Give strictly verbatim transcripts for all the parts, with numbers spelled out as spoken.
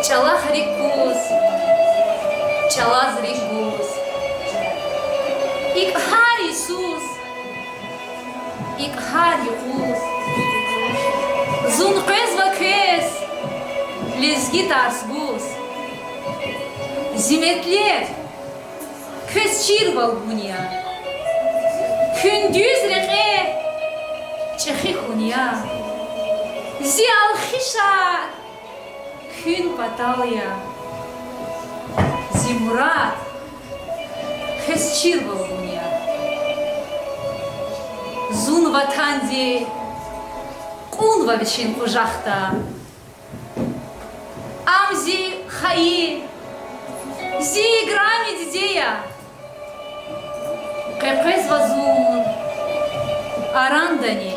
ЧӀалахъ рикӀ куз, чӀалаз рикӀ гуз, икӀ гьар йисуз, икӀ гьар юкъуз, зун къвезва квез лезги тарс гуз. Зи метлеб, квез чирвал гун я, куьн дуьз рекье чӀехи хьун я. Зи алхишар куьн патал я, зи мурад квез чирвал гун я. Зун ватанди кьунва вичин къужахда. Ам зи хайи, зи играми диде я. Къекъвезва зун арандани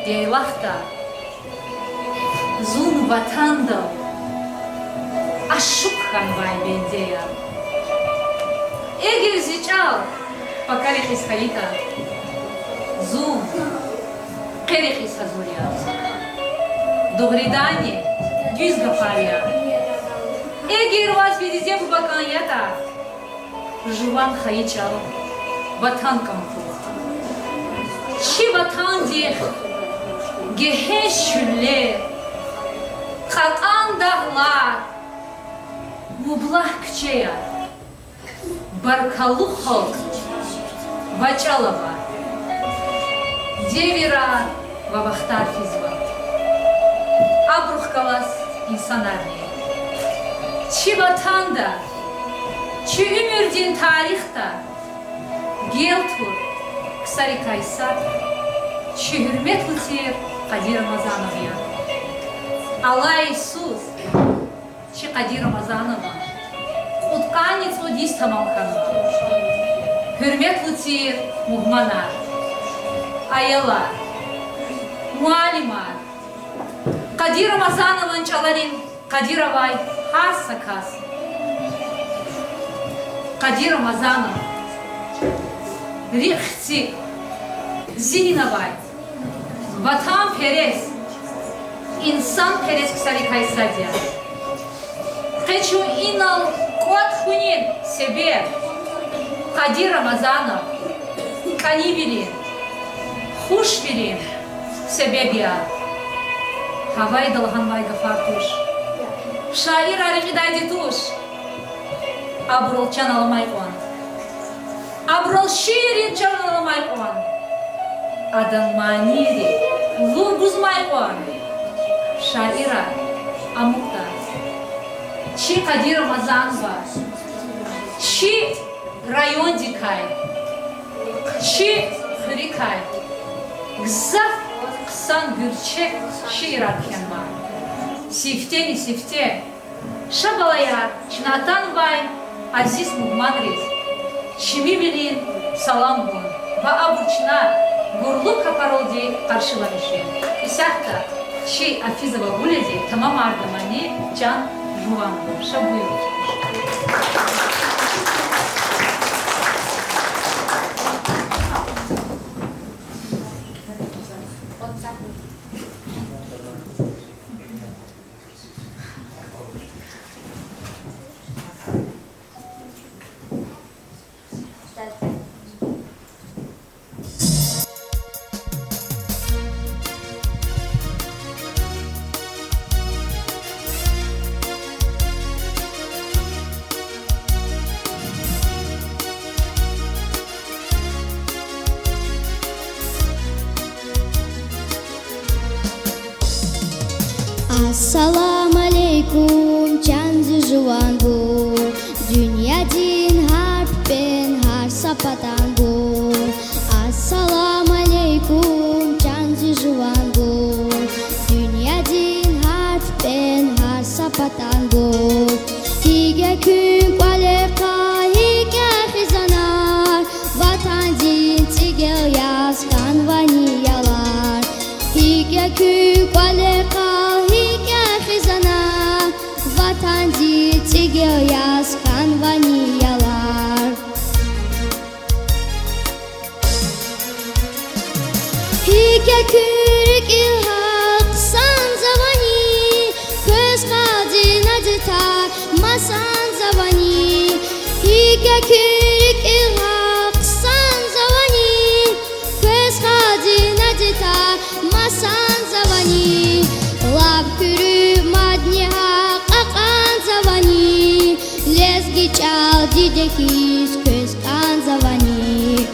яйлахда, зун ватандал ашукь хьанвай бенде я. Эгер зи чӀал пака рекьиз хьайитӀа, зун къе рекьиз гьазур я. Дугъриданни, дуьз гафар я. Эгер ваз ви диде-буба кӀан ятӀа, жуван хайи чӀал, ватан кӀан хьухь. Чи ватандихъ гегьенш чуьллер, кьакьан дагълар, мублагь куьчеяр, баркаллу халкь ва чӀал авай девирар ва вахтар физва. Абурухъ галаз инсанарни чи ватанда, чи уьмуьрдин тарихда гел тур ксарикай сад чи гьуьрметлу тир Къадир Рамазанов я. Алай йисуз чи Къадир Рамазанован кьудкъанни цӀуд йис тамам хьанва. Гьуьрметлу тир мугьманар, аялар, муаллимар, Къадир Рамазанован чӀаларин къадир авай гьар са кас. Къадир Рамазанов рикӀ хци, зигьин авай, ватанперес, инсанперес ксарикай сад я. Къе чун инал кӀватӀ хьунин себеб Къадир Рамазанов кӀанивилин, хушвилин себеб я. Гьавайда лагьанвай гафар туш, шаирар рекьидайди туш. Абурал чан аламай кьван, абурал шииррин чан аламай кьван, адан манийри лув гузмай кьван шаирар амукьда. Чи Къадир Рамазанова чи райондикай, чи хуьруькай гзаф хъсан гуьрчег шиирар кхьенва. Сифтени-сифте, ша балаяр, чна атанвай азиз мугьманриз чимивилин салам гун ва абур чна гурлу капаралди къаршиламишин. Исятда чи Афизова Гуляди тамамарда мани чан жуван гун. Ша буюр. Ассаламу алейкум, чан зи жуванбур, дуьньядин гьар пипӀен, гьар са патанбур. Ассаламу алейкум, чан зи жуванбур, дуьньядин гьар пипӀен, гьар са патанбур. ГьикӀ я куьн кӀвале къа, гьикӀ я хизанар, ватандин цӀигел яз хьанвани ялар. ГьикӀ я куьн кӀвале къа, гьикӀ я хизанар, ватандин цӀигел яз хьанвани ялар. ГьикӀ я куьн рикӀел гьахъ хъсанзавани, квез къалди на ди та Гекъигъ рикӀигъа хъсанзавани, квез хадинади та масанзавани, лап куьруь мадни гьа кьакьанзавани, лезги чӀал диде хьиз квез кӀанзавани,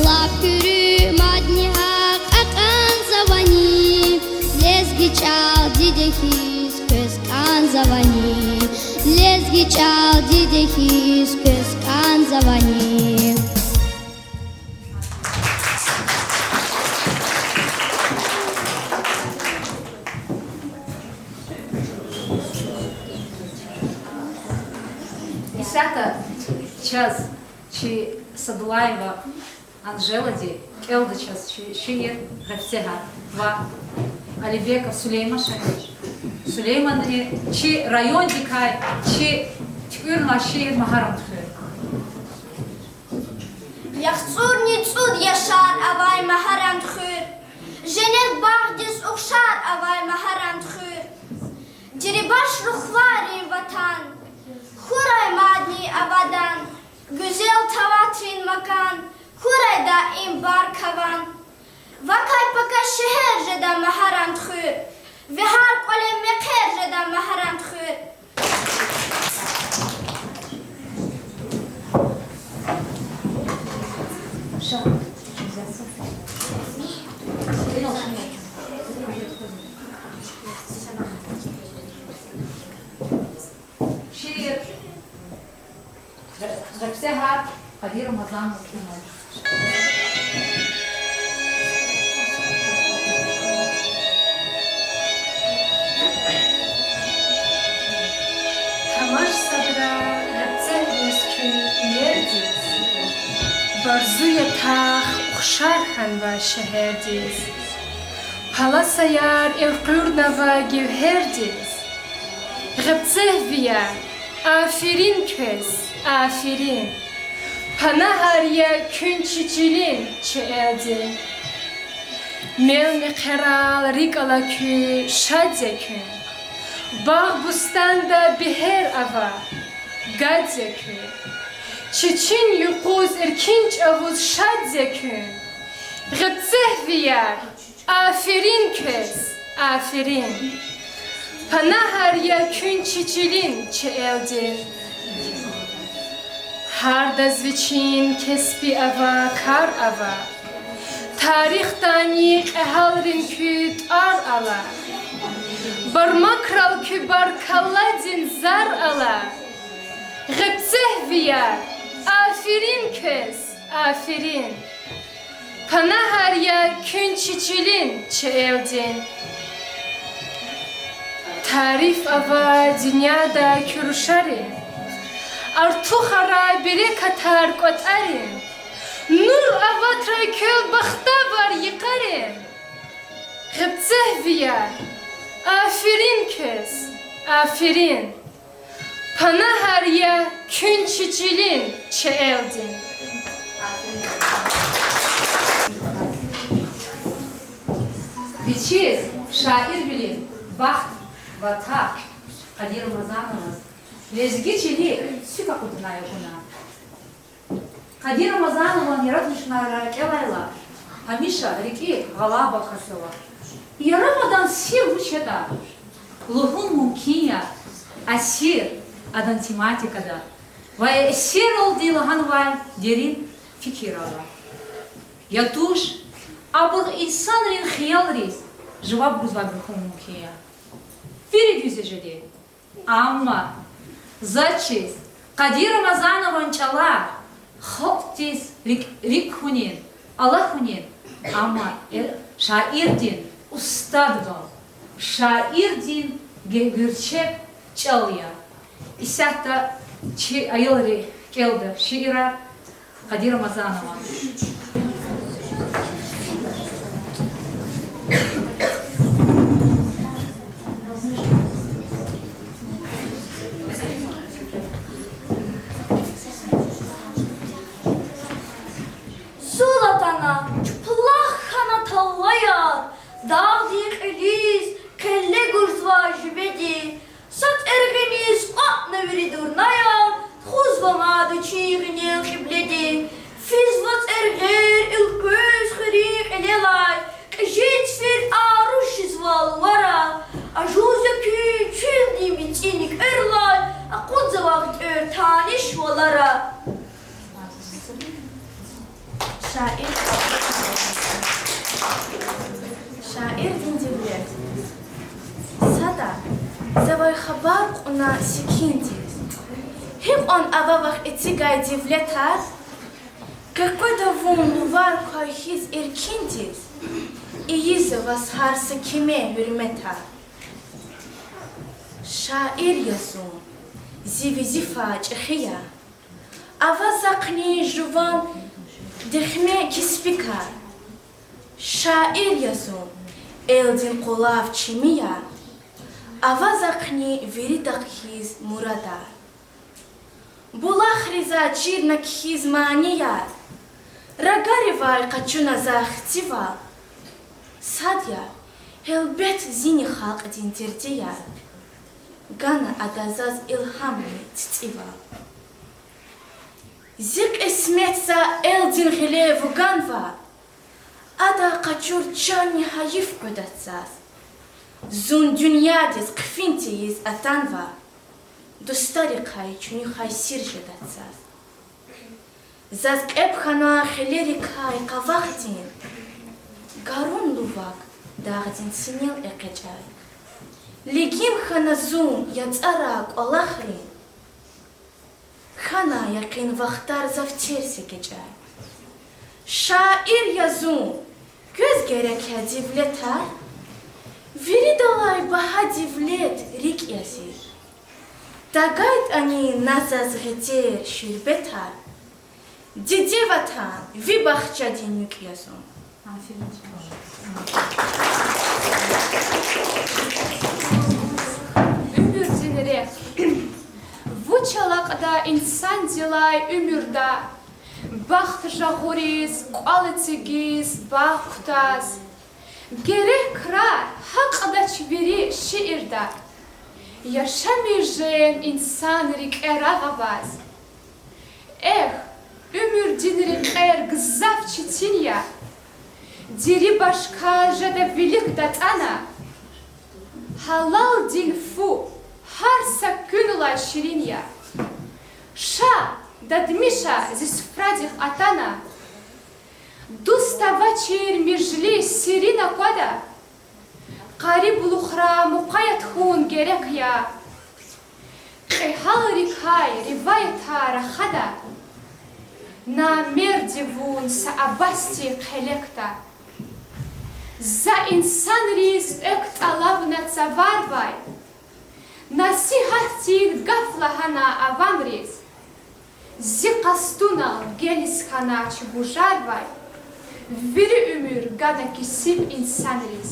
лап куьруь мадни гьа кьакьанзавани, лезги чӀал диде хьиз квез кӀанзавани, лезги чӀал диде хьиз квез кӀанзавани. Исятда чаз чи Садулаева Анжелади кӀелда чаз ши-, шиир Гъебцегьар ва Алибеков Сулейман шиир. Сулейманди чи райондикай чи туькӀуьрнавай шиир Магьаран туьхуьр. ЯхцӀурни цӀуд яшар авай Магьаран туьхуьр, женнет багъдиз ухшар авай Магьаран туьхуьр. Дерибаш рухвайрин ватан хьурай мадни абадан, гуьзел таватрин макан хьурай даим бар каван. Вакай пака шегьер жеда Магьаран туьхуьр, ви гьар кӀвале мехъер жеда Магьаран туьхуьр. Шиир Гъебцегьар, Къади Рамазанов кьуна. Тамаш садра гъебцегьдиз куьн иердиз, барзу ятах ухшар хьанва шегьердиз, паласаяр элкъуьрнава гевгьердиз. Гъебцегьвияр, аферин квез, аферин! Панагьар я куьн чи чилин, чи элдин. Мел-мехъерал рикӀ ала куь, шад я куьн. Багъ-бустанда бегьер ава, гад я куьн. Четин юкъуз эркин чӀавуз шад я куьн. Гъебцегьвияр, аферин квез, аферин! Панагьар я куьн чи чилин, чи элдин. Гьардаз вичин кеспи ава, кар ава. Тарихдани кьегьалрин куь тӀвар ала. Бармакрал куь баркалладин зар ала. Гъебцегьвияр, аферин квез, аферин! Панагьар я куьн чи чилин, чи элдин. Тариф ава дуьньяда куь рушарин, артухара берекатар кӀватӀарин, нур аватра квел бахтавар йикъарин. Гъебцегьвияр, аферин квез, аферин! Панагьар я куьн чи чилин, чи элдин. Вичиз шаирвилин бахт ва тахт Къади Рамазановаз лезги чилик цуьк акъудунай акуна. Къади Рамазанован яратмишунар кӀелайла, гьамиша рикӀик гъалаба акатзава. Ярамадан сир вуч ятӀа лугьун мумкин я, асир адан тематикада ва эсералди лагьанвай дерин фикирралди я туш, абур инсанрин хиялриз жаваб гузвайбур хьун мумкин я. Вири дуьз я жеди. Амма заз чиз, Къади Рамазанован чӀалар халкьдиз рикӀ, рикӀ хьунин, алахьунин, амма, э, шаирдин устадвал, шаирдин ге-, гуьрчег чӀал я. Исятда чи аялри кӀелда шиирар Къади Рамазанован. Зул атана, чуплах хьана талаяр, дагъдин кьилиз къеле гузва живеди, са тӀергъиниз кьатӀна вири дурнаяр, тухузва мад вичин гъенел. Чи нуькӀверлай акъудзава тӀуьр таниш валара. Шаир. Шаирдин девлет. Сада завай хабар кьуна секиндиз. Гьикьван ава вахъ эцигай девлетар, къекъведа вун лувар квай хьиз эркиндиз, ийизва ваз гьар са кимел гьуьрметар. Шаир я зун, зи везифа чӀехи я, авазахъни жуван дехме кеспикай. Шаир я зун, элдин къулав чими я, авазахъни виридахъ хьиз мурадар. Булахриз чирна кхьиз манияр, рагаривай къачуна за хцивал. Сад я, гьелбет, зини халкьдин дердияр, гана ада заз илгьамни цицӀивал. Зи кьисмет за элдин гъиле вуганва, адан къачур чанни гьайиф къведач заз. Зун дуьньядиз хъфин тийиз атанва, дустарихъай чуьнуьхай сир жедач заз. Заз кьеб хьана хилерикай къавахдин, гарун лувак дагъдин синел экъечӀай. Лигим хьана зун яцӀара кӀвалахрин, хьана якъин вахтар зав терс эгечӀай. Шаир я зун, квез герек я девлетар, виридалай багьа девлет рикӀ я зи. ТагайтӀани на заз гъетер, шуьрбетар, диде Ватан, ви бахчадин нуькӀ я зун. Уьмуьрдин рехъ. Вуч алакьда инсандилай уьмуьрда, бахт жагъуриз, кӀвал эцигиз, багъ кутаз? Герек крар гьакьдач вири шиирда, яшамиш жен инсан рикӀе рагъ аваз. Эхь, уьмуьрдин рекьер гзаф четин я, дири башка жеда вилик датӀана. Гьалалдин фу гьар са куьнлай ширин я. Ша, дадмиша зи суфрадихъ атана, дуст авачир межлис серин аквада, къариб лухра мукъаят хьун герек я. Кьегьалрикай риваятар рахада, намерди вун са Аббасдин хъелекда. За инсанриз экв тӀалабна цаварвай, насигьатдин гаф лагьана авамриз. Зи къастунал гелиз хьанач гужарвай, вири уьмуьр гана кесиб инсанриз.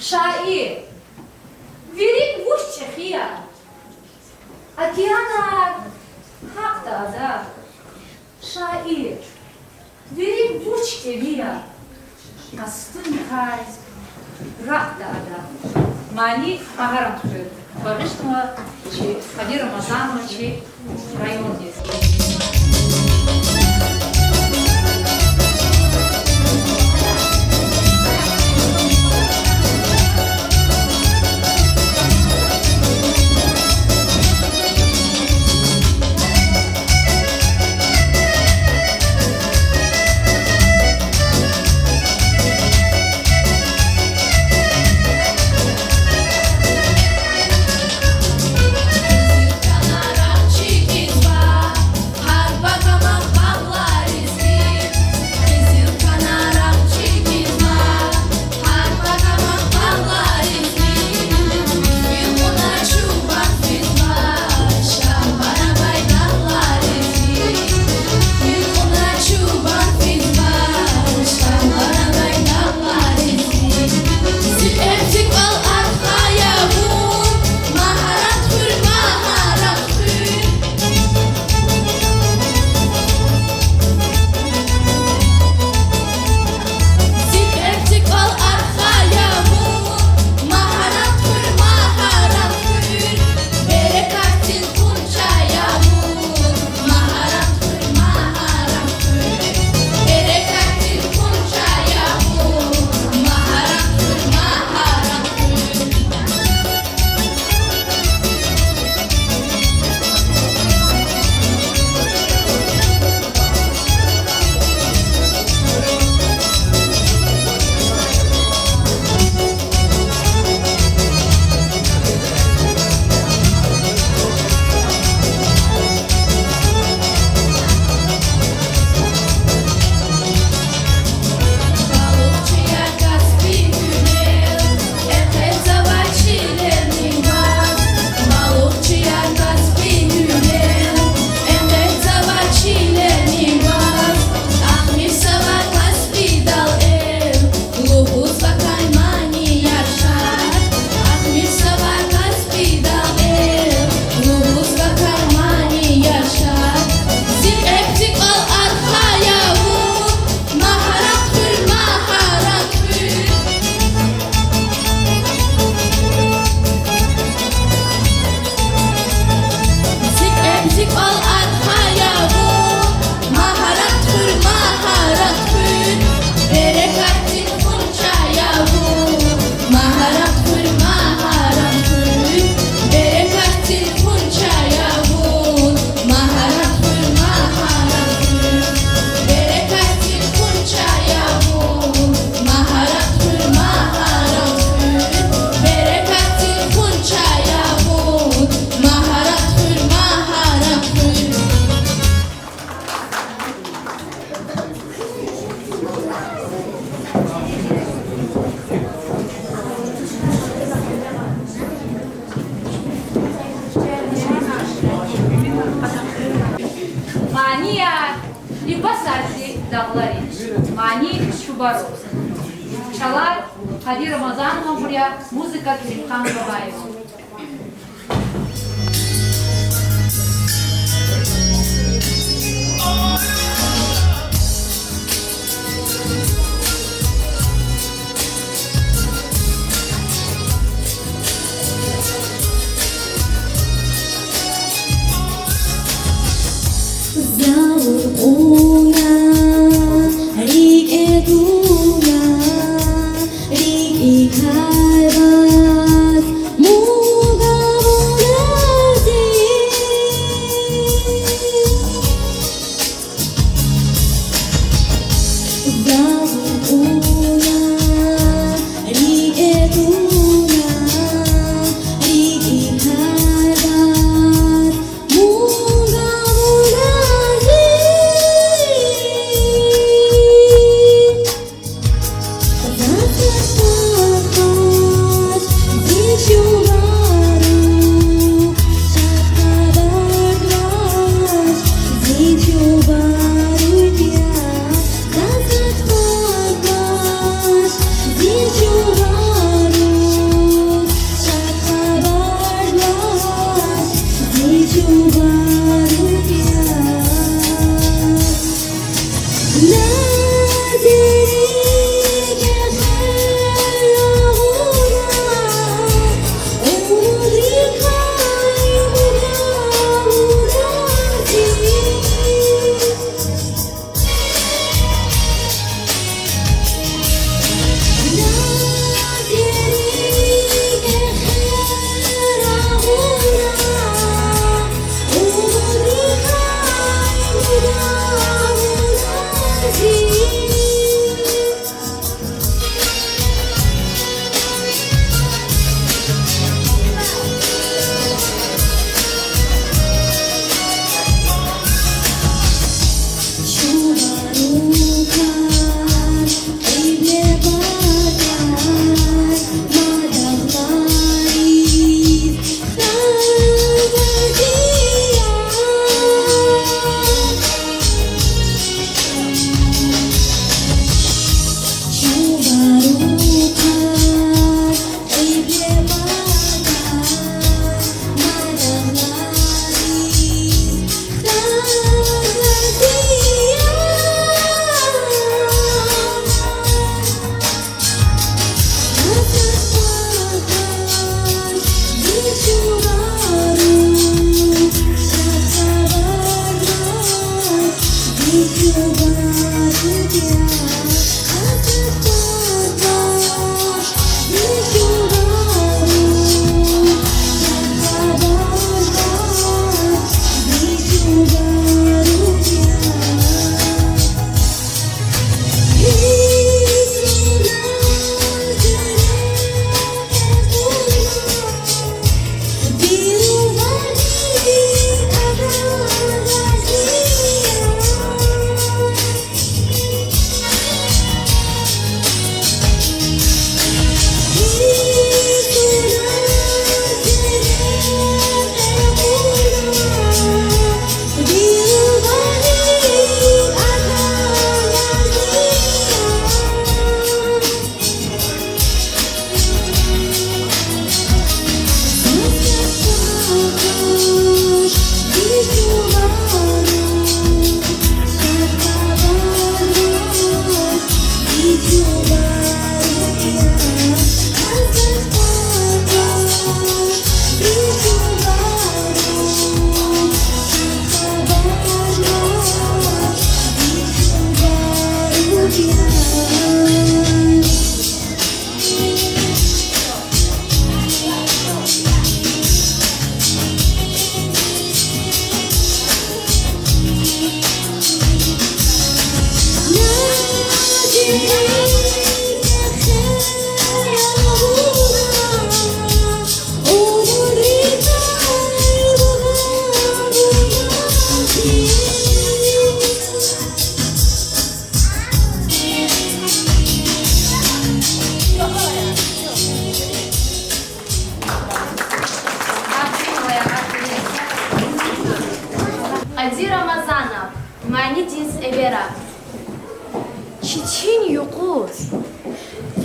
Шаир, вирин вуч чӀехи я, океанар гьакьда ада. Шаир, вирин вуч кӀеви я, къастуникай ракьда ада. Мани Агьарам хуьр. Багъишнава чи Къади Рамазанова чи райондиз. Чалай Къадир Рамазанован бур я, музыка Керимхан Бабаев. Зав кьуна, рикӀе туна, рикӀикай ваз муг авуна зи. Зав кьуна, рикӀе туна, рикӀикай ваз муг авуна зи.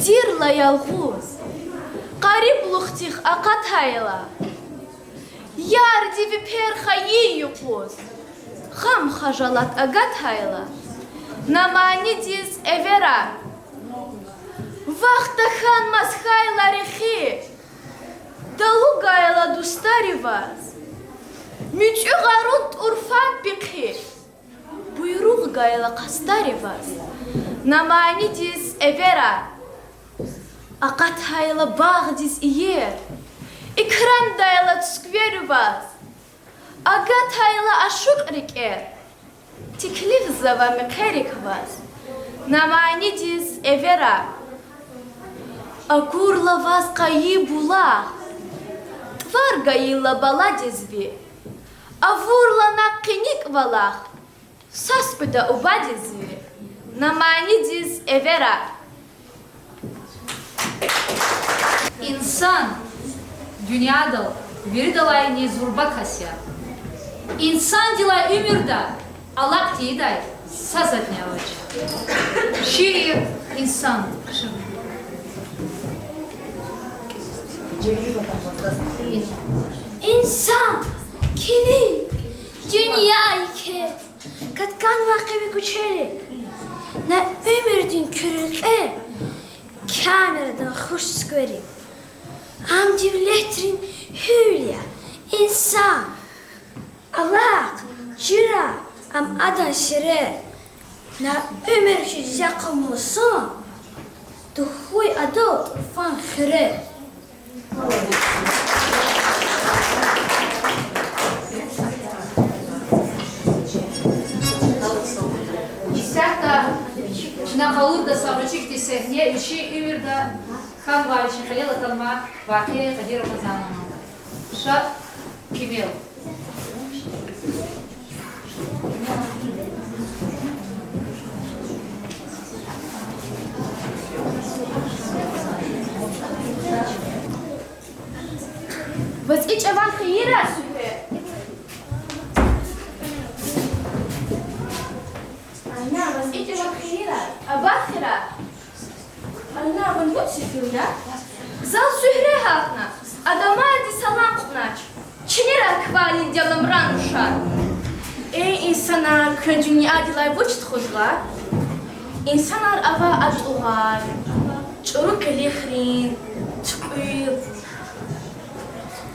Тирла ялгъуз, къариблухдихъ акъатайла, ярди ви пер хайи юкъуз, гъам-хажалат агатайла, на манидиз эвера. Вахт тахьанмаз хьайла рехи, далу гайла дустариваз, муьтӀуьгъарун тӀурфан пехъи, буйругъ гайла къастариваз, на манидиз эвера. Акъатайла багъдиз иер, икрамдайла цуьквериваз, агатайла ашукь рикӀер, теклифзава мехъерик ваз, на манидиз эвера. Акурла ваз къайи булах, тӀвар гайила баладиз ви, авурла на къиник валах, сас къведа убадиз ви, на манидиз эвера. Инсан дуьньядал виридалайни зурба кас я. Инсандилай уьмуьрда алакь тийидай са затӀни авач. Шиир Инсан. Инсан, килиг, дуьнья еке, катканва къе ви куьчери, на уьмуьрдин куьруь рекье камерадан хуш цуьквери. Ам девлетрин гьуьл я, инсан. Алакь, чира, ам адан сирер, на уьмуьр хьиз якъа мусун, тухуй адал тӀурфан хуьрер. Исятда чна къалурда са гъвечӀи хьтин сегьне вичин уьмуьрда хьанвай, вичин кьилел атанвай вакъиа Къадир Рамазанован. Ша Кимел. Ваз и чӀаван хийирар, Суьгьре. Ана, ваз и чӀаван хийирар. Абад хьурай. Ана, вун вуч сефил я? Зал Суьгьре гьатна, адамарди салам кьунач. Чинерар квайин диде-амран рушар. Эй инсанар, квез дуьньядилай вуч тухузва? Инсанар ава атӀугъай, чӀуру къилихрин, туькьуьл.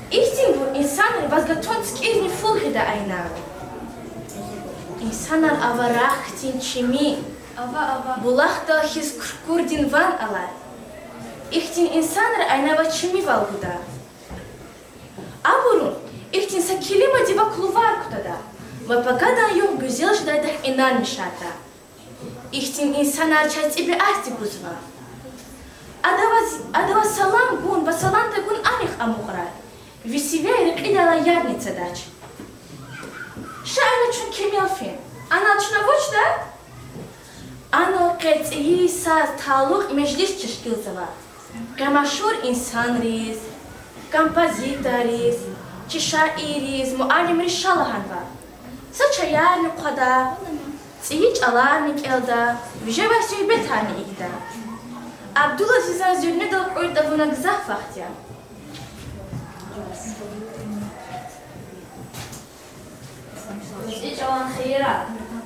Ихьтинбур инсанри ваз гатун цикӀирни фул гъида айна. Инсанар ава рагъ хьтин чими, булахдал хьиз куркурдин ван алай. Ихьтин инсанри айна ваз чимивал гуда. Абурун ихьтин са келимадин вак лувар кутада ва пакадан югъ гуьзел жедайдахъ инанмишарда. Ихьтин инсанар чаз тӀебиатди гузва. Адавай, адавай салам гун ва салам тагун анихъ амукьрай, ви сивяй рекьидалай ядни цадач. Ша ана чун Кимел фин. Анал чна вучда? Анал къе цӀийи саз талукь межлис тешкилзава. Къе машгьур инсанриз, композиторриз, чи шаирриз, муаллимриз ша лагьанва. Са чаярни хъвада, цӀийи чӀаларни кӀелда, вижевай суьгьбетарни ийида. Абдулазизан зуьрнедал кьуьд тавуна гзаф вахт я.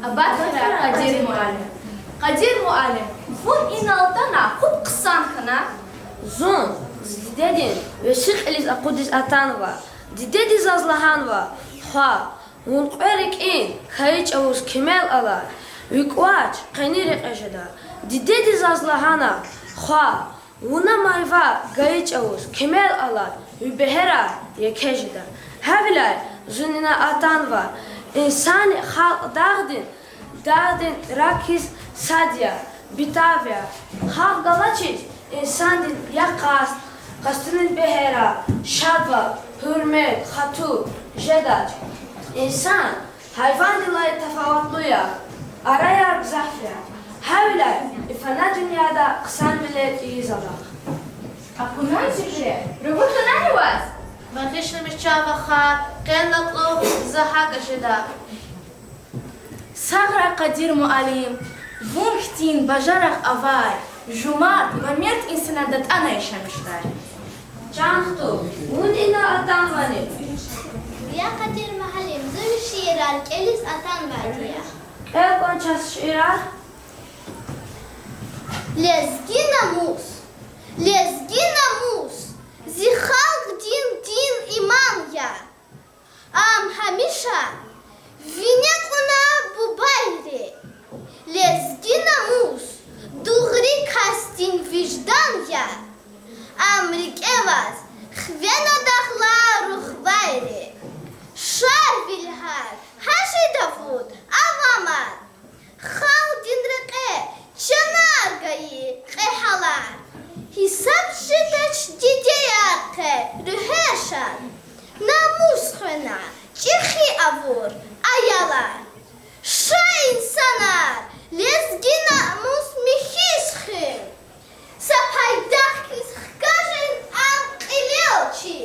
Абад хьурай, Къадир муаллим. Къадир муаллим, вун инал атана кьван хъсан хьана? Зун зи дидедин веси кьилиз акъудиз атанва. Дидеди заз лагьанва: хва, вун кьве рикӀин хьайи чӀавуз кимел алай, ви кӀвач къени рекье жеда. Дидеди заз лагьана: хва, вуна майва гайи чӀавуз кимел алай, ви бегьерар еке жеда. Гьавиляй зун ина атанва. Инсанди халкь дагъдин, дагъдин рак хьиз сад я, битав я. Халкь галачиз инсандин я къаст, къастунин бегьерар, шадвал, гьуьрмет, хатур жедач. Инсан гьайвандилай тафаватлу я, араяр гзаф я. Гьавиляй и фана дуьньяда хъсанвилер ийиз алахъ. Акунай, Зуьгьре, ругуд хьанани ваз? Багъишламиш, чан вахар, къенлай кьулухъ за гьакӀ жеда. Сагърай, Къадир муаллим, вун хьтин бажарагъ авай, Жумарт ва мерд инсанар датӀана яшамишдай. Чан хту, вун ина атанвани? Я Къадир муаллим, зун ви шиирар кӀелиз атанвайди я. Кьве кӀван чаз шиирар. Лезги намус. Лезги намус зи халкьдин дин, иман я. Ам гьамиша вине кьуна бубайри. Лезги намус дугъри касдин виждан я. Ам рикӀе аваз хвена дагълар, рухвайри. Шарвилер гьар жеда вун, авамар. Халкьдин рекье чанар гайи кьегьалар. Гьисаб жедач дидеяр къе руьгьер шад. Намус хвена чӀехи авур аялар. Ша, инсанар, лезги намус михьиз хуьн. Са пайдах хьиз хкажин ам кьилел чи.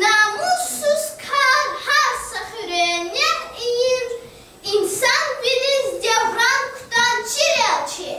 Намуссуз кар гьар са хуьре негь ийин, инсанвилиз девран кутан чирел чи.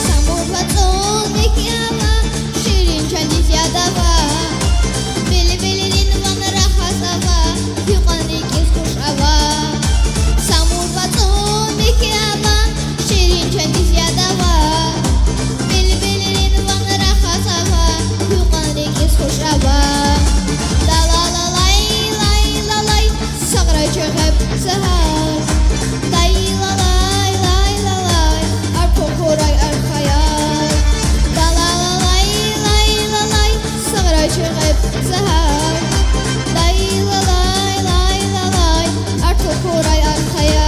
Самур вацӀун михьи ава, ширин чандиз яд ава, билбилрин ван рахаз ава, юкьван рикӀиз хуш ава. Самур вацӀун михьи ава, ширин чандиз яд ава, билбилрин ван рахаз ава, юкьван рикӀиз хуш ава. Далалалай, лай, лалай, сагърай чи гъеб сагьар. Лай, лалай, лай, лалай, артух хьурай архаяр. Далалалай, лай, лалай, сагърай чи гъеб сагьар. Лай, лалай, лай, лалай, артух хьурай архаяр.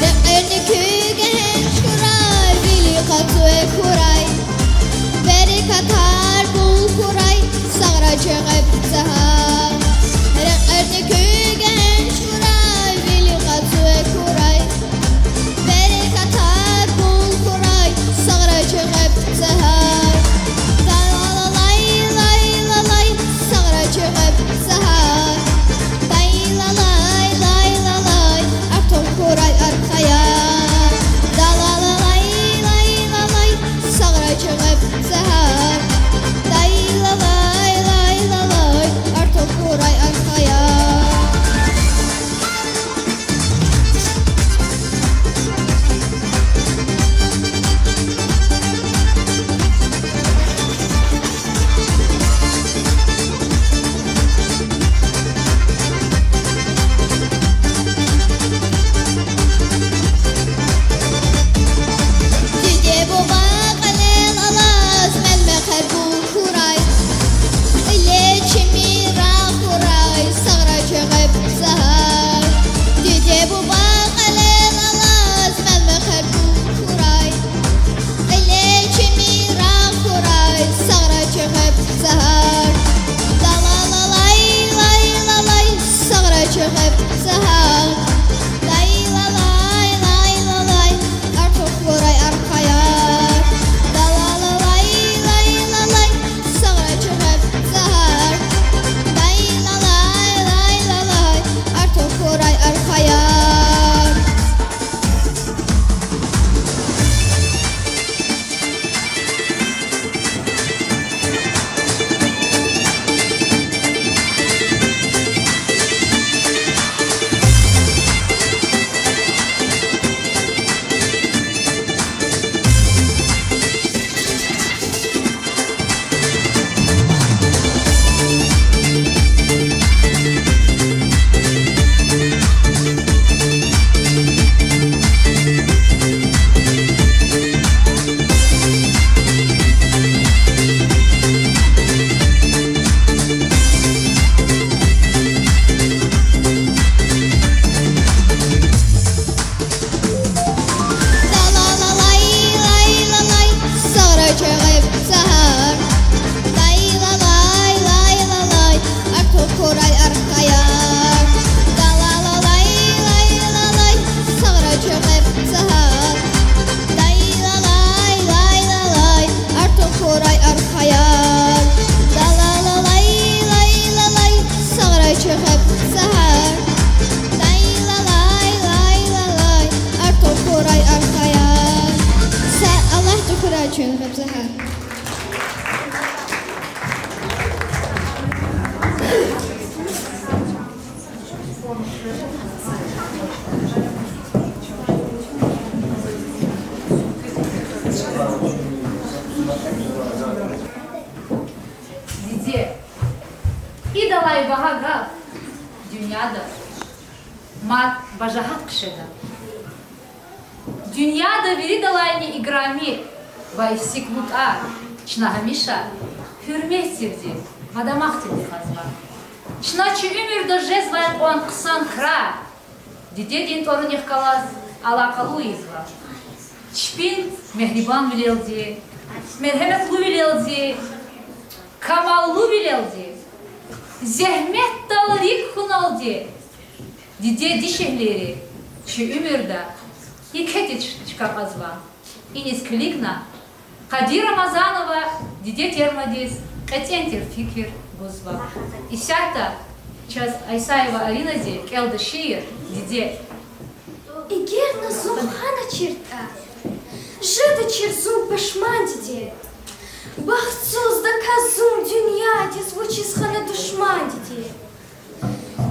Рекьерни куь гегьенш хьурай, Чан гъебзагьар. Диде, идалай багьа гаф дуьньяда мад бажагьат хъжеда. Дуьньяда виридалайни играми ва эцигмутӀа, чна гьамиша гьуьрметдивди ва дамахдивди кьазва. Чна чи уьмуьрда жезвай кьван хъсан крар дидедин тӀварунихъ галаз алакъалу ийизва. Чпин мегьрибанвилелди, мергьеметлувилелди, камаллувилелди, зегьметдал рикӀ хьуналди диде дишегьлийри чи уьмуьрда екедиз чка кьазва. Иниз килигна Къадир Рамазанова диде темадиз кьетӀен тир фикир гузва. Исятда чаз Айсаева Аринади кӀелда шиир Диде. Эгер на зун ханачиртӀа, жедачир зун пашман, диде. Бахтсуздаказ зун дуьньядиз вучиз хьана душман, диде?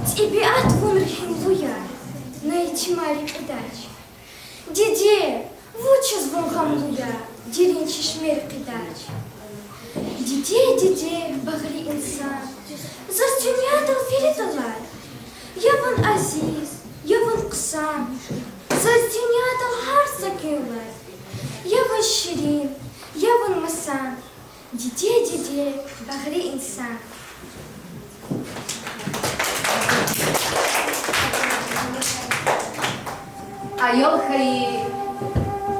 ТӀебиат вун регьимлу я, на итимар рекьидач. Диде, вучиз вун гъамлу я, дерин чешме рекьидач? Диде, диде, багъри инсан, заз дуьньядал виридалай я вун азиз, я вун хъсан, заз дуьньядал гьар са гуьнлай я вун ширин, я вун масан. Диде, диде, багъри инсан. Аял хьайи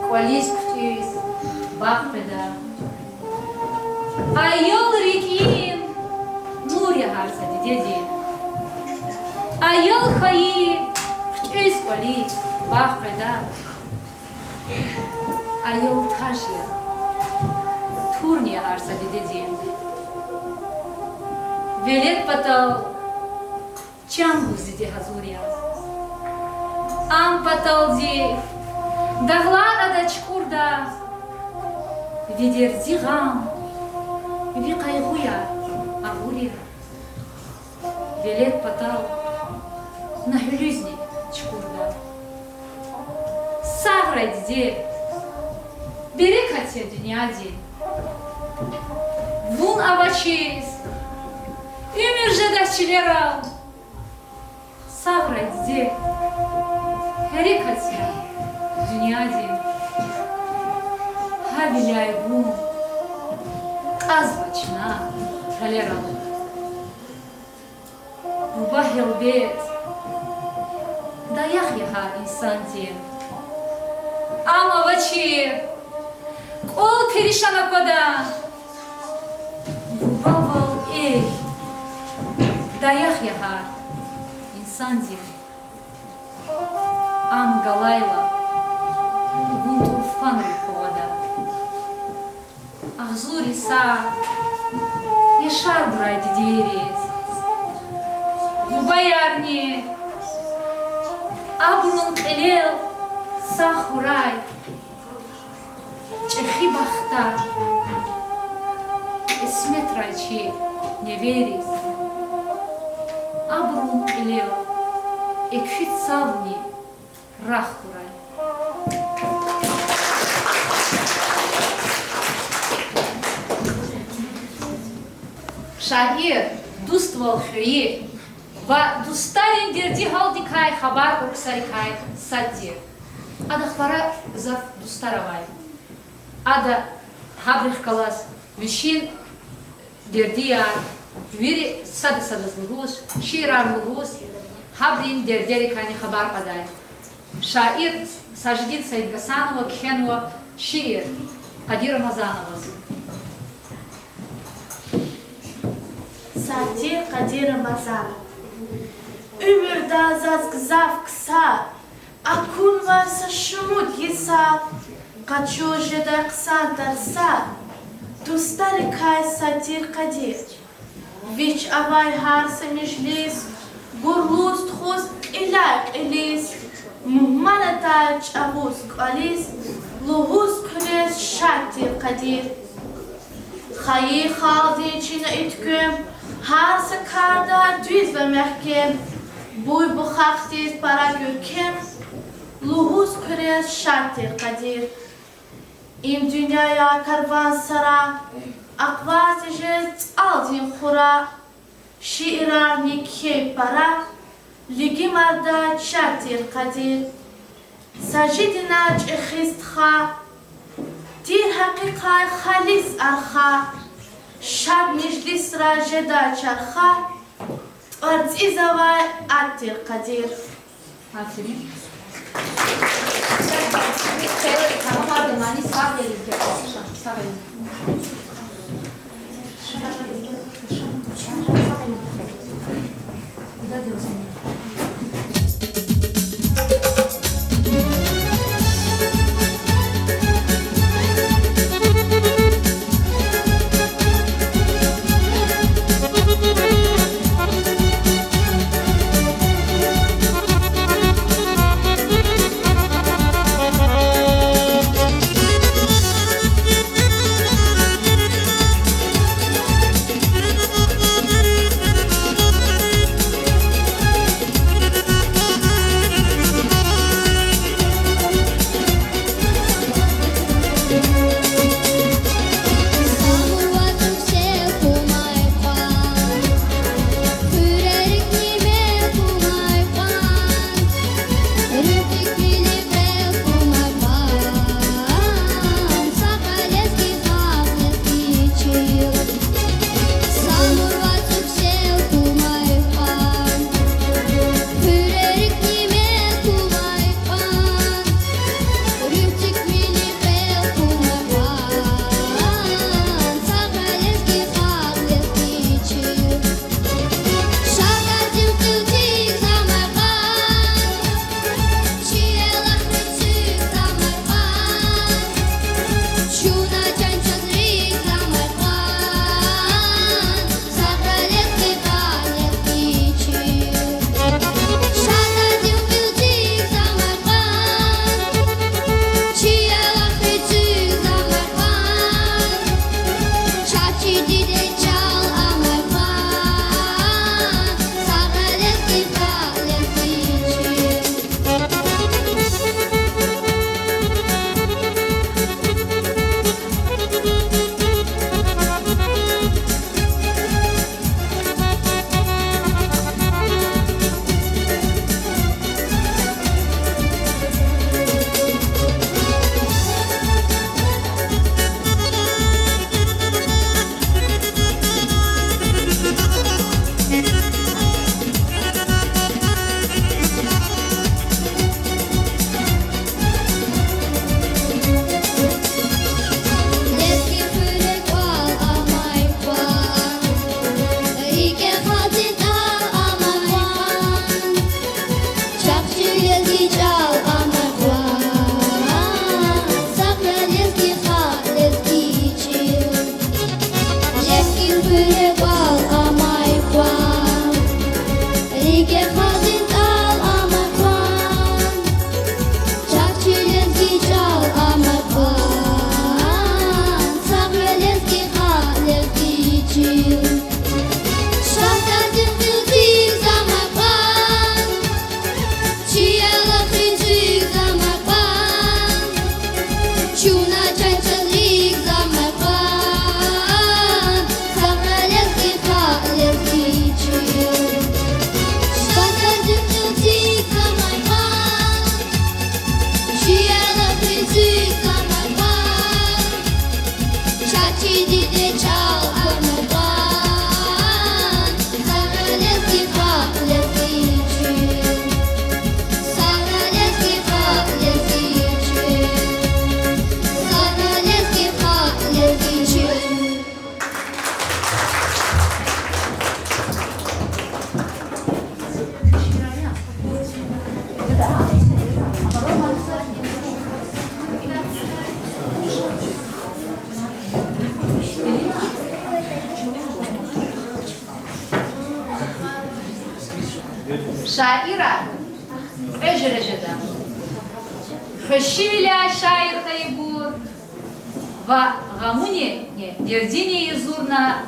кӀвализ хъуьтӀуьз багъ къведа. Аял рикӀин нур я гьар са дидедин. Аял хьайи хъуьтӀуьз кӀвализ багъ къведа. Аял таж я, турни я гьар са дидедин. Велед патал чан гуз диде гьазур я. Ам паталди дагълар ада чукӀурда, ви дерди-гъам, ви къайгъуяр агъур я. Велед патал на гьуьлуьзни чукӀурда. Сагърай, диде, берекат я дуьньядин. Вун авачиз уьмуьр жедач чилерал. Сагърай, диде, гьерекат я дуьньядин. Гьавиляй вун кьазва чна гъилерал. Буба, гьелбет, даях я гьар инсандин. Ам авачир кӀвал перишан аквада. Бубавал эгь, даях я гьар инсандин. Ам галайла, вун тӀурфанрив къугъвада. Агъзур йисар яшарбурай дидейриз. Бубаярни абурун кьилел сагъ хьурай. ЧӀехи бахтар кьисметрай чи невейриз. Абурун кьилел экуь цавни рагъ хьурай. Шаир дуствал хвейи ва дустарин дерди-гьалдикай хабар кьур ксарикай сад тир. Адахъ пара гзаф дустар авай. Ада гьабурухъ галаз вичин дердияр, вири сада-садаз лугьуз, шиирар лугьуз, гьабурун дердерикайни хабар кьадай. Шаир Сажидин Саидгасанова кхьенва шиир Къадир Рамазановаз. Сад тир Къадир Рамазанов. Уьмуьрда заз гзаф ксар акунвай са шумуд йисар, къачуз жедай хъсан тарсар, дустарикай сад тир Къадир. Вич авай гьар са межлис гурлуз тухуз кьиляй-кьилиз. Мугьман атай чӀавуз, кӀвализ, лугьуз хъуьрез шад тир къадир. Хайи халкьдин чина и туьквен, гьар са карда дуьз ва мягькем, буй-бухахдиз пара гуьркем, лугьуз хъуьрез шад тир къадир. Им дуьньяя карвансара, акъваз тежез цӀалдин хура, шиирарни кхьей пара, лигимарда чад тир къадир. Сажидина чӀехи стха, тир гьакъикъай халис арха, шад межлисра жеда чарха, тӀварцӀиз авай ад тир къадир. Аферин. Шаирар кьве жуьре жеда. Хвешивиляй шаир хьайибур ва гъамуни, дердини юзурна,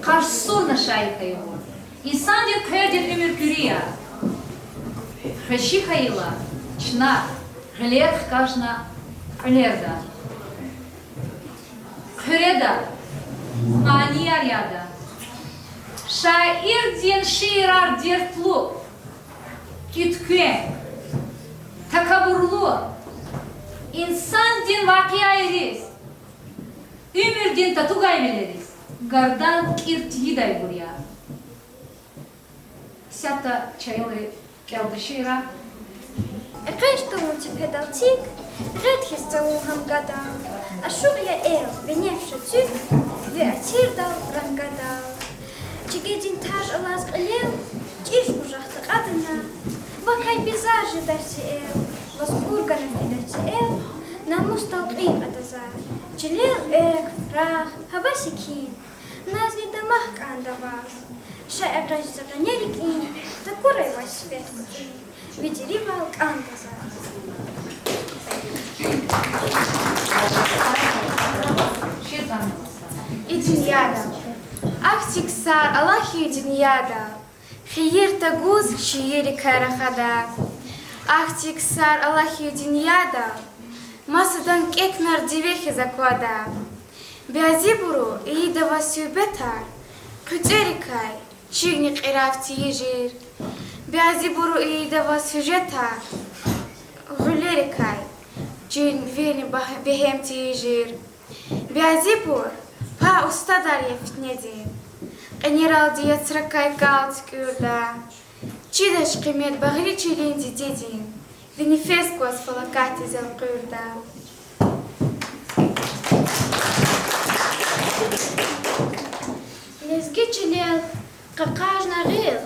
къарсуна шаир хьайибур. Инсандин хъвердин уьмуьр куьруь я. Хвеши хьайила, чна гъилер хкажна кьуьлерда, хъуьреда, манияр яда. Шаирдин шиирар дертлу, кӀуьтквен, такабурлу, инсандин вакъиайриз, уьмуьрдин татугайвилериз гардан кӀир тийидайбур я. Исятда чна аялри кӀелда шиирар. Экъечӏ тавун цепедал цик, гъед хьиз цавун гьамгадал. Ашукь я эл, бенефша цуьк, ви ацирдал рангадал. Чигедин таж алаз кьилел, чӏиж къужах такьадна. Вакай бизар жедач зи эл, ваз кьур гана фидач зи эл, намусдал кьин кьада за. Чилел экв, рагъ, гьава секин, назни дамах кӏанда ваз. Ша экъечӏ зи къене рикӏин, такурай ваз сифет кӏвачӏин, ви чиривал кӏанда заз. И дуьньядал ахьтин ксар ала хьуй дуьньядал, хийир тагуз шииррикай рахада. Ахьтин ксар ала хьуй дуьньядал, масадан кӏекнар диве хьиз аквада. Бязибуру ийида ваз суьгьбетар, хъуьцӏерикай чигни кьирав тийижир. Бязибуру ийида ваз сюжетар, гъуьлерикай чун вири багь-, бегьем тийижир. Бязибур пай устадар я фитнедин, кьенералди яцракай кал туькӏуьрда. Чидач къимет багъри чилин дидедин, ви нефес гваз фалакатдиз элкъуьрда. Лезги чилел къакъажна гъил,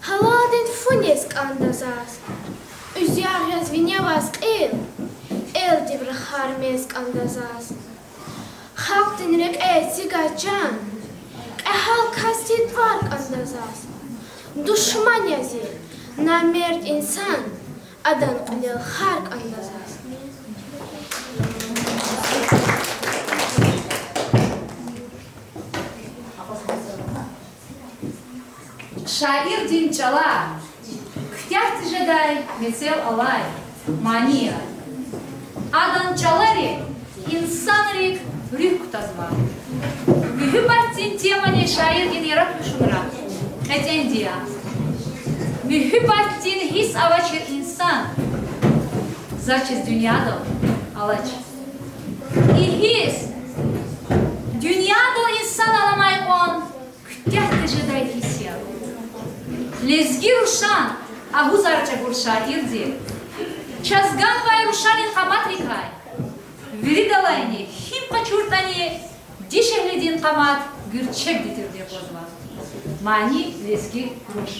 гьалалдин фу нез кӏанда заз. Уьзягъ яз вине аваз кьил, элдив рахар мез кӏанда заз. Халкьдин рекье эцигай чан, кьегьал касдин тӏвар кӏанда заз. Душман я зи, намерд инсан, адан кьилел хар кӏанда заз. Шаирдин чӏала куьтягь тежедай мецел алай мани я. Адан чӏалари инсанрин руьгь кутазва. Муьгьуьббатдин темани шаирдин яратмишунра кьетӏенди я. Муьгьуьббатдин гьисс авачир инсан, заз чиз дуьньядал алач. И гьисс дуьньядал инсан аламай кьван куьтягь тежедай гьисс я. Лезги рушан агьузар чӏагур шаирди чаз ганвай рушанин къаматрикай виридалайни гьикӏ къачуртӏани, дишегьлидин къамат гуьрчегди тирди аквазва. Мани: лезги руш.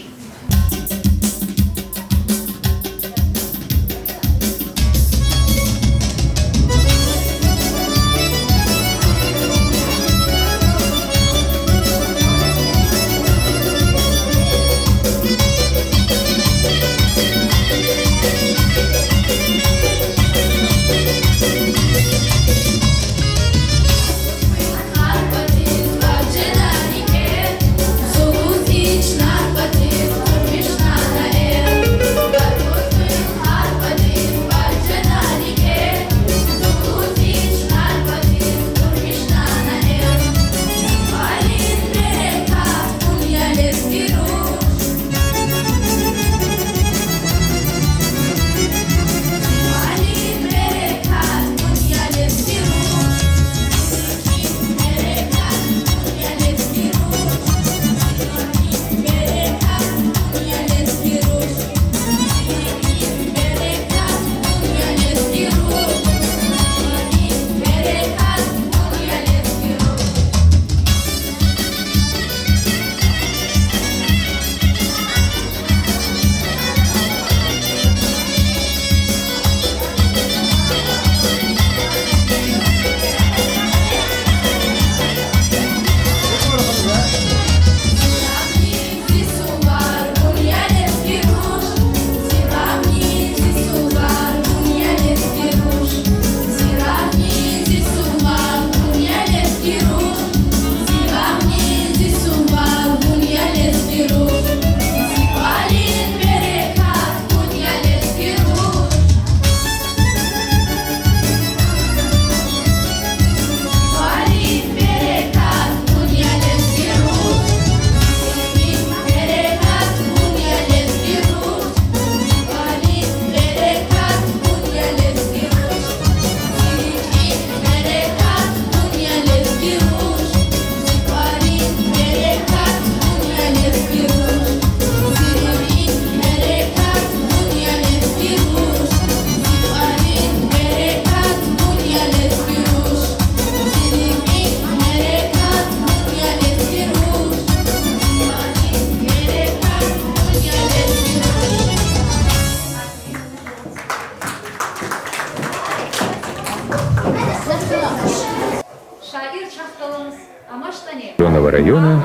Района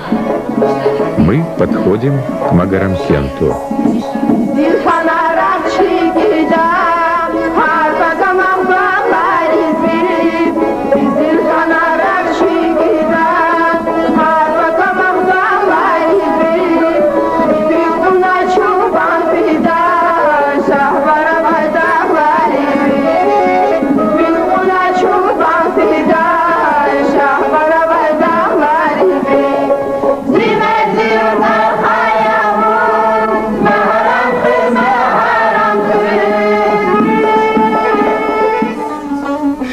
мы подходим к Магарамкенту.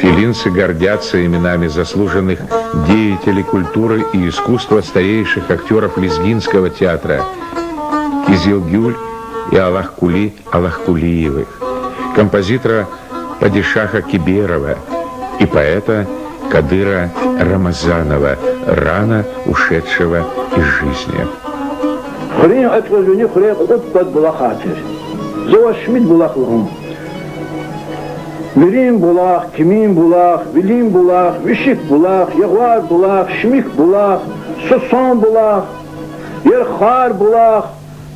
Филинцы гордятся именами заслуженных деятелей культуры и искусства, старейших актёров Лезгинского театра Кизилгюль и Алахкули Алахкулиевых, композитора Падишаха Киберова и поэта Кадыра Рамазанова, рано ушедшего из жизни. Хуьруьн акьван вини хуьре кьуд пад булахар тир. За ваз шумуд булах лугьун. Вирин булах, Кимин булах, Вилин булах, Вишик булах, Ягъвар булах, Шимик булах, Сусон булах, Ярхар булах,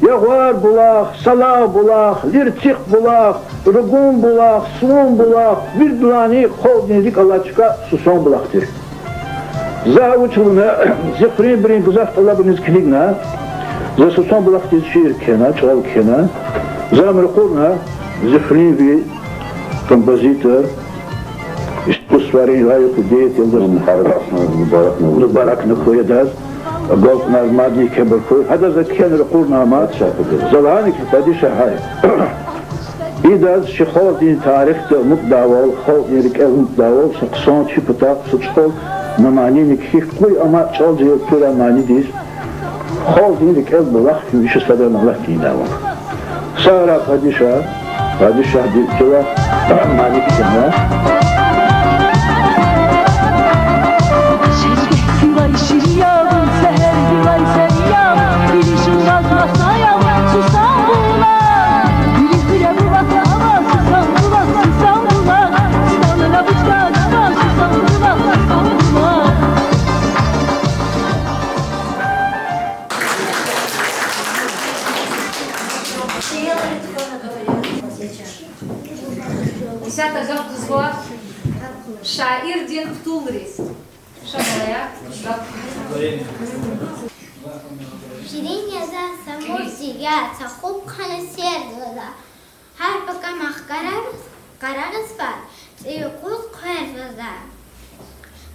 Ягъвар булах, Салагъ булах, Лирцихъ булах, Ругун булах, Сувун булах, виридалайни халкьдин рикӀ алай чка Сусон булах тир. За вуч лугьуна, зи хуьруьнбурун гзаф тӀалабриз килигна, за Сусон булахдиз шиир кхьена, чӀал кхьена. За ам ракъурна зи хуьруьнви композитор, искусствоарин лайихлу деятелдиз Мубарак Нахуя, Мубарак Нахуя, Мубарак Нахуя даз, агалкьунар мадни кхьейбур хьуй. Гьадаз за кхьена ракъурна ам. За лагьана хьи, падишагьай, идаз чи халкьдин тарихда умуддайвал, халкьдин рикӀел умуддайвал са хъсан чи патахъ са чӀал, на манини кхьихь, къуй ама чӀал жи тура манидиз, халкьдин рикӀел булах хьун, вичин садрани Аллагьди ийида вун. Сагърай, падишагь, падишагьди чӀала мани кхьена. Исятда гаф гузва шаирдин хтулриз. Ша, балаяр, гаф. Ширин я заз са мурт жигар, са хупӀ хъана серд заз. Гьар пакамахъ къарагъиз, къарагъизвай, цӀийи юкъуз хъверзава за.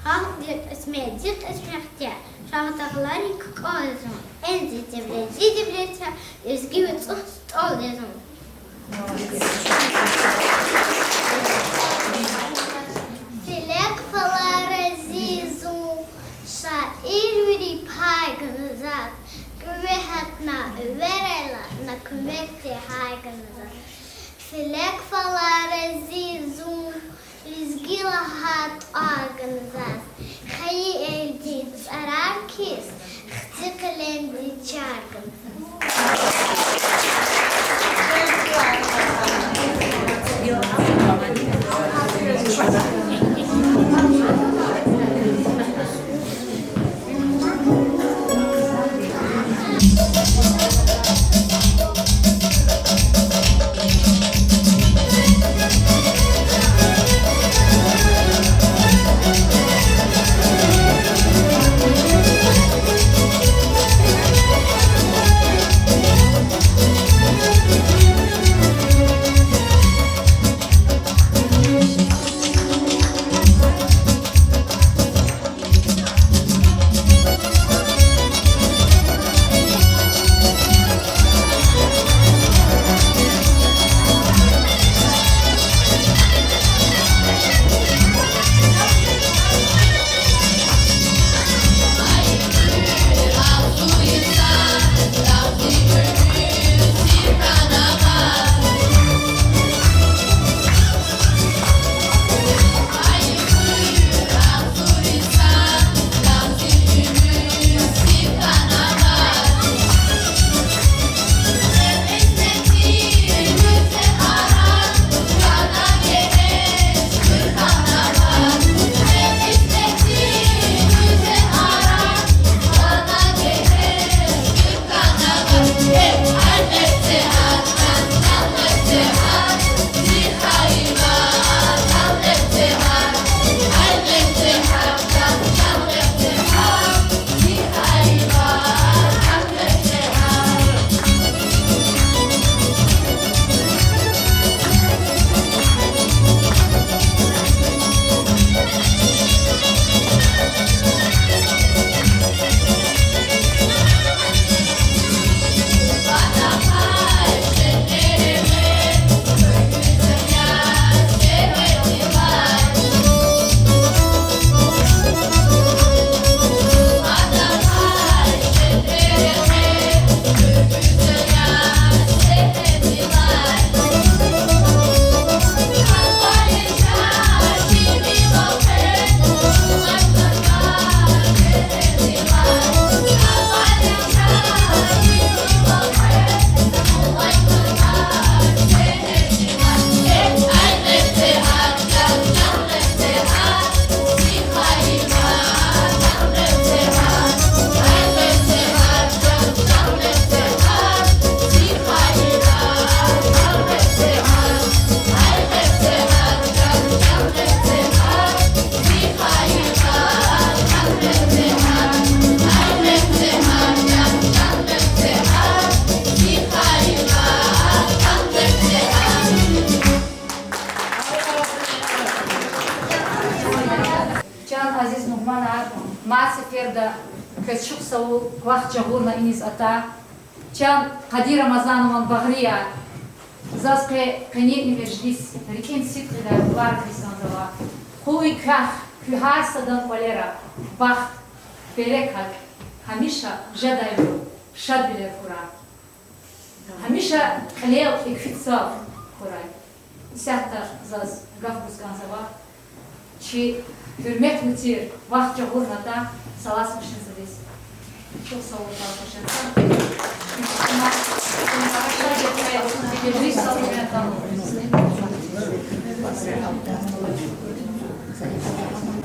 Халкьдин кьисметди кьисметдиз, шагьдагъларин кукӀвал я зун, энзи девлетди девлет я, лезги вацӀуз тӀал я зун. Филек фалара зи зун, шаир вири пай гана заз, куьве гьатна эверайла, на куьмекди гьай гана заз. Филек фалара зи зун, лезги лагьай тӀвар гана заз, хайи элдин цӀарар хьиз, хци къелемди чар гана заз. Чан азиз мугьманар, мад сеферда квез чухсагъул вахт жагъурна иниз атай. Чан Къадир Рамазанован багърияр, заз къе къенин и межлис рикӀин сидкьидай мубаракиз кӀанзава. Къуй квехъ куь гьар садан кӀвалера бахт, берекат гьамиша жедайлу шадвилер хьурай. Гьамиша кьилел экуь цав хьурай. Исятда заз гаф гуз кӀанзава чи гьуьрметлу тир, вахт жагъурна атӀа Салас Мушинзадиз. Чухсагъул, Салас Мушинза.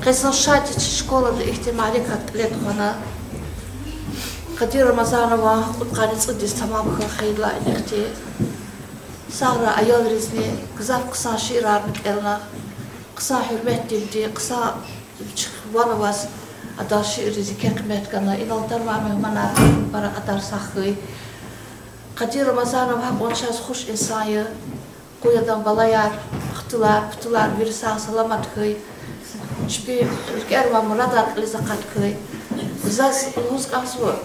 Къе зун шад я чи школада ихьтин мярекат кьиле тухвана. Къадир Рамазанован кьудкъанни цӀуд йис тамам хьайила инихъди сагърай аялризни, гзаф хъсан шиирарни кӀелна, хъсан гьуьрметдивди, хъсан вичихъ ван аваз адан шиирриз еке къимет гана. Инал атанвай мугьманар пара кьадар сагъ хьуй. Къадир Рамазанов гьакьван чаз хуш инсан я. Къуй адан балаяр, хтулар, птулар вири сагъ-саламат хьуй. Чпи рикӀера авай мурадар кьилиз акъат хьуй. Заз лугьуз кӀанзава,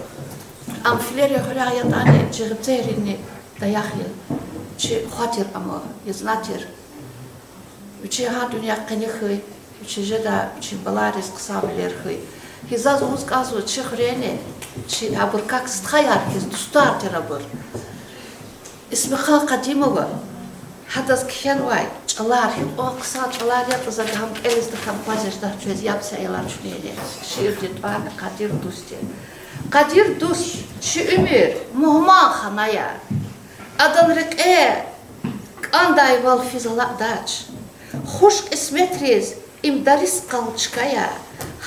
ам филерин хуьрягъ ятӀани чи гъибцӀеринни даях я. Чи хва тир ам, язна тир. Вичи гьа дуьнья къени хьуй, вичи жедай вичин балайриз хъсанвилер хьуй. Гьи заз лугьуз кӀанзава, чи хуьрени, чи абур как стхаяр хьиз дустар тир абур. Исмихан Къадимова, гьадаз кхьенвай чӀалар, гьикьван хъсан чӀалар ятӀа, за гьам кӀелиз тахьана аквазиз жедач, чвез яб са аялар чуьнени. Шиирдин тӀварни Къадир дуст я. Къадир дуст, чи уьмуьр мугьман хана я. Адан рекье кӀандайвал физ алакьдач. Хуш кьисметриз им дарис къал чка я,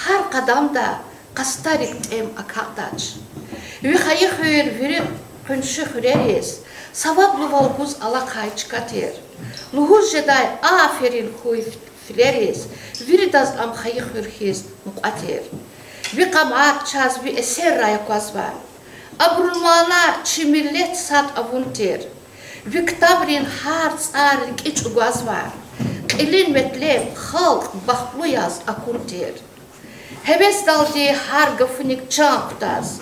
гьар къадамда къастарик тӀем акакьдач. Ви хайи хуьр вири къунши хуьрериз савадлувал гуз алахъай чка тир. Лугьуз жедай аферин хьуй филериз, виридаз ам хайи хуьр хьиз мукьва тир. Ви къамат чаз ви эсеррай аквазва. Абурун мана чи миллет сад авун тир. Ви ктабрин гьар цӀар рикӀи чӀугвазва. Кьилин метлеб халкь бахтлу яз акун тир. Гьевесдалди гьар гафуник чан кутаз,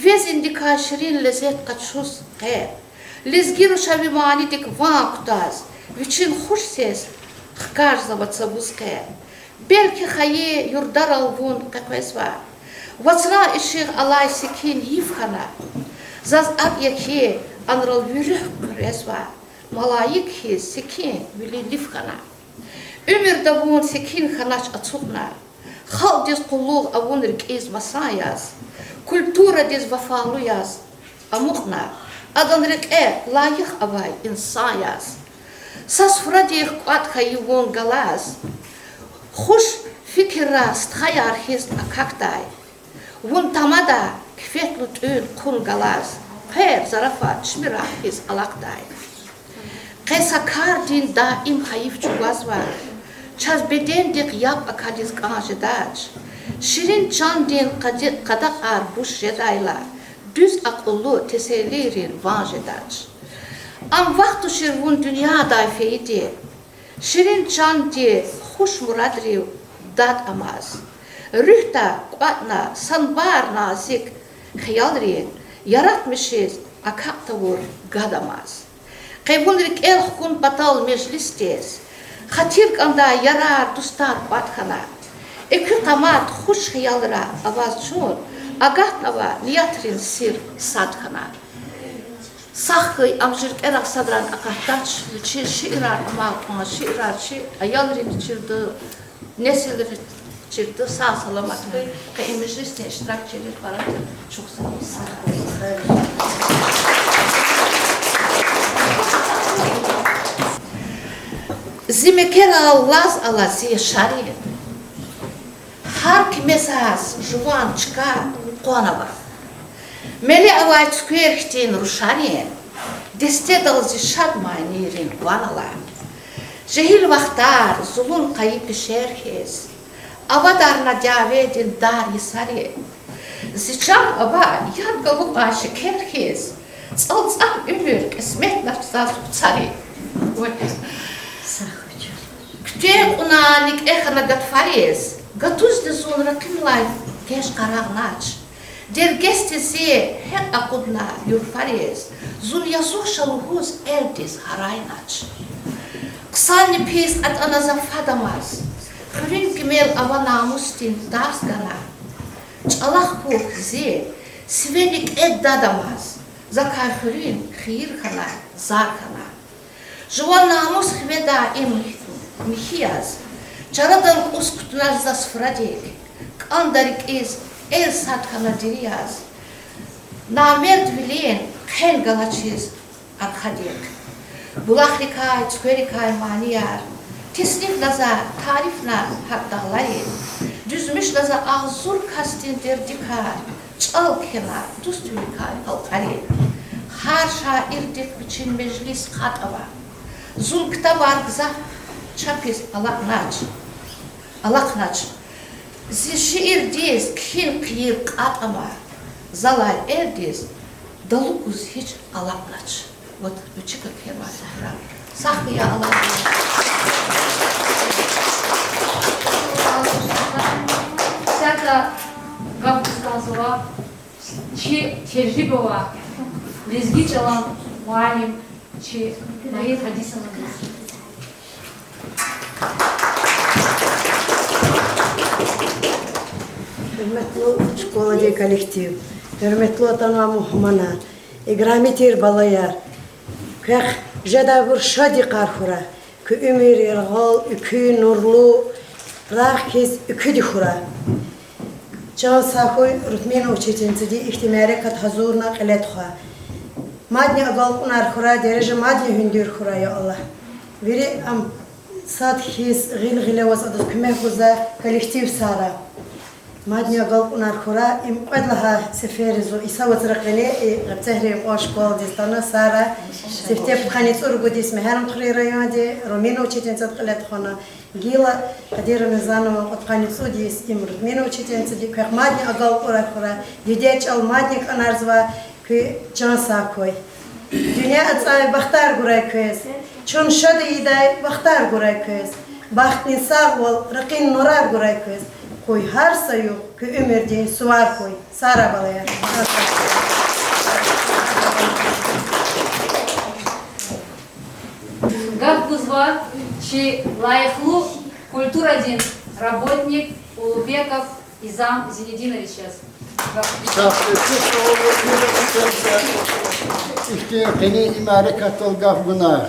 везиндикай ширин лезет къачуз къе. Лезги руша ви манидик ван кутаз, вичин хуш сес хкажзава цавуз къе. Белки хайи юрдарал вун къекъвезва, вацран ишигъ алай секин йиф хьана. Заз акӀ я хьи, анрал ви руьгь хъуьрезва, малаик хьиз секин вили лиф хьана. Уьмуьрда вун секин хьанач ацукьна, халкьдиз къуллугъ авун рикӀиз масан яз, культурадиз вафалу яз амукьна, адан рекье лайих авай инсан яз. Са суфрадихъ кӀватӀ хьайи вун галаз, хуш фикирар стхаяр хьиз акахьдай. Вун тамада кифетлу тӀуьн, хъун галаз, хъвер, зарафат чими рагъ хьиз алахъдай. Къе са кардин даим хайиф чӀугвазва, чаз бедендихъ яб акализ кӀан жедач. Ширин чандин къади-, къадакъар буш жедайла, дуьз акьуллу теселийрин ван жедач. Ам вахт тушир вун дуьньядай фейиди, ширин чанди хуш мурадрив дад амаз. Руьгьда кӀватӀна санбар назик хиялрин, яратмишиз акакь тавур гад амаз. Къе вун рикӀел хкун патал межлисдиз хатир кӀандай ярар, дустар кӀватӀ хьана. Экуь къамат хуш хиялра аваз чун, агатнава ниятрин сир сад хьана. Сагъ хьуй, ам чи рикӀерай садрани акъатдач, вичин шиирар амай кьван шиирар чи аялрини чирда, несилрини чирда. Сагъ-саламат хьуй, къе и межлисдин иштиракчийриз пара чухсагъул. Зи мекерал лаз ала зи яшарин, гьар кимез заз жуван чка къванава. Мели авай цуьквер хьтин рушарин, дестедал зи шад манийрин ван ала. Жегьил вахтар зулун къайи пешер хьиз авадарна дяведин дар йисари. Зи чан ава яд галукьай шекер хьиз, цӀалцӀам уьмуьр кьисметнач заз хъуцари. Куьтягь кьуна никӀе хьана гатфариз, Гатузди зун ракъинилай геж къарагънач. Дергесди зи гьекь акъудна юрфариз, зун язух ша лугьуз элдиз гьарайнач. Хъсанни пис атӀана за фадамаз, хуьруьн кимел ава намусдин дарс гана. ЧӀалахъ хьухь зи, сивени кӀек дадамаз, закай хуьруьн хийир хьана, зар хьана. Жуван намус хиве даим михьи яз, чарадан кӀус кутунач за суфрадик, кӀанда рикӀиз эл сад хьана дири яз, намердвилин хъел галачиз архадик. Булахрикай, цуькверикай манияр теснифна за, тарифна гьакӀ дагълари, дуьзмишна за агъзур касдин дердикар, чӀал кхьена дуствиликай халкьари. Гьар шаирдихъ вичин межлис хатӀ ава. Зун ктабар гзаф чапиз алакьнач, алахънач. Зи шиирдиз кхьин хъийиб кьатӀ ама, залай элдиз далу гуз гьич алакьнач. Вот, вичи кхьенвай суфра. Сагъ хьуй, я Аллагь. Исятда гаф гуз кӀанзава чи тежриба авай лезги чӀалан муаллим чи Наид Гьадисовадиз. Гьуьрметлу школадин коллектив, гьуьрметлу атанвай мугьманар, играми тир балаяр, квехъ жедайбур шад йикъар хьурай, куь уьмуьр яргъал, экуь нурлу, рагъ хьиз экуьди хьурай. Чан сагъ хьуй Рутмина учительницади ихьтин мярекат гьазурна кьиле тухвай. Мадни агалкьунар хьурай, дережа мадни гьуьндуьр хьурай, я Аллагь. Вири ам сад хьиз гъил-гъиле аваз адаз куьмек гузвай коллектив сара. Мадни агалкьунар хьурай, им кьвед лагьай сеферда зун Иса вацра къене и Гъебцегьрин кьван школадиз атана, сара сифте пудкъанни цӀуругуд йис Мегьарамдхуьруьн районди Румина учительницад кьиле тухвана, гила Къадир Рамазанован кьудкъанни цӀуд йис им Рутмина учительницади. Квехъ мадни агалкьунар хьурай, дидед чӀал мадни кӀанарзавай куь чан сагъ хьуй. Дуьнья ацӀай бахтар гурай квез, чун шад ийидай вахтар гурай квез, бахтни сагъвал, ракъин нурар гурай квез, къуй гьар са югъ куь уьмуьрдин сувар хьуй. Сагърай, балаяр. Гаф гузва чи лайихлу культурадин работник Улубеков Изам Зинединовичаз. Гаф гузва. Ихьтин къенин и мярекатдал гаф гунай.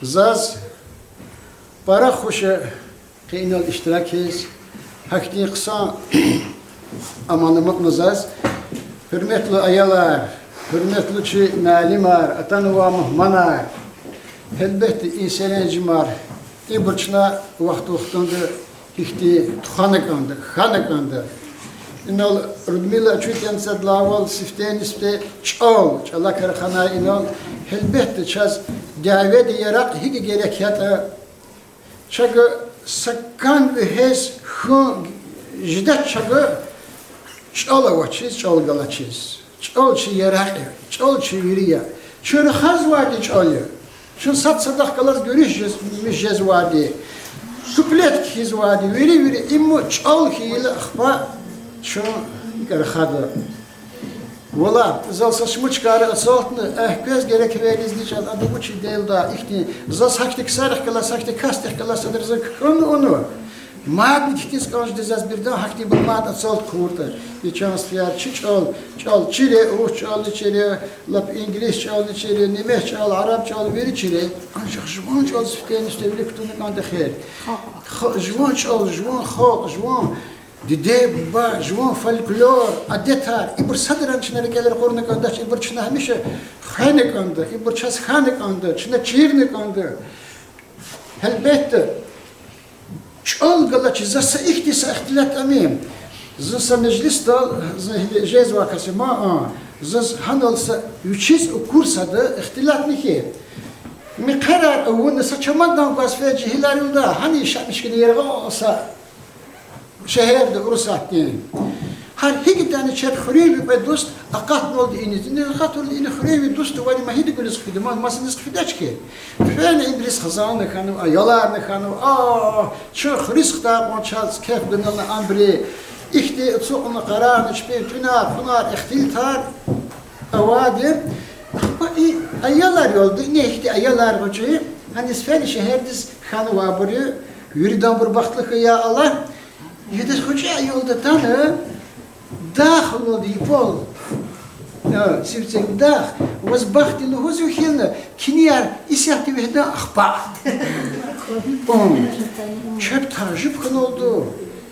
Заз пара хуш я къе инал иштирак ийиз, гьахьтин хъсан амал амукьна заз. Гьуьрметлу аялар, гьуьрметлу чи муаллимар, атанвай мугьманар, гьелбетда, и серенжемар, ибур чна вахт-вахтунда гьихьтин тухвана кӀанда, хьана кӀанда. Инал Людмила учительницадилайвал сифтени-сифте чӀал, чӀалакар хьанай инал, гьелбетда, чаз дяведин яракь гьикӀ герек ятӀа, чаз са кӀан вегьез хьун жедач чаз чӀал авачиз, чӀал галачиз. ЧӀал чи яракь я, чӀал чи вири я. Чун рахазвайди чӀал я. Чун сад-садахъ галаз гуьруьш жез-, жезвайди, куплет кхьизвайди, вири-вири, им чӀал хьайила ахпа чун икӀ рахада. Валлагь, зал са шумуд чкайра ацалтна, эхь, квез герек вегьиз ни чӀал, ада вуч идейла, ихьтин, заз гьахьтин ксарихъ галаз, гьахьтин касдихъ галаз садра зун кукӀун авуна. Мадни хкиз кӀан жеда заз, бирдан гьахьтинбур мад ацалт хъувуртӀа. И чан стхаяр, чи чӀал, чӀал чира, урус чӀални чира, лап инглис чӀални чира, немец чӀал, араб чӀал, вири чира. Анжах жуван чӀал сифтени-сифте вилик кутуна кӀанда хер. Ха-, жуван чӀал, жуван халкь, жуван диде-буба, жуван фольклор, адетар, ибур садрани чна рикӀел ракъурна кӀандач, ибур чна гьамиша хвена кӀанда, ибур чаз хьана кӀанда, чна чирна кӀанда. Гьелбетда, чӀал галачиз за са ихьтин са ихтилат ами. Зун са межлисдал, зун гьи-, жезвай кас я ман, а, заз гьанал са вичиз акур сада ихтилатни хьи. Мехъерар авуна, са чамадан гваз фейи жегьилар я лугьуда, гьана яшамиш хьана яргъа са шегьерда, Урусатдин. Гьар гьикӀ ятӀани чеб хуьруьнви кьве дуст акъатнавалда иниз. Иниз акъатнавалда ина хуьруьнви дуст авайди ма гьидакӀ иниз хъфида, ма, масаниз хъфидач хьи. Фена индриз хизанни хьанва, аяларни хьанва, а, чун хуьруьз хтай кьван чаз кеф гана лагьана абуру. Ихьтин ацукьна къарагъна чпин тӀуьнар, хъунар, ихтилатар авайди. Ахпа и аялар ялда, ина ихьтин аялар гъвечӀи, гьаниз фена шегьердиз хьанва абуру, виридан абур бахтлу хьуй, я Аллагь. Идаз гъвечӀи аялди атана, дахлалди япал, а, сивцин дах, ваз бахтни лугьузва хьи, кинияр исятда вегьидан ахпа. Ам, чеб тажиб хьаналда.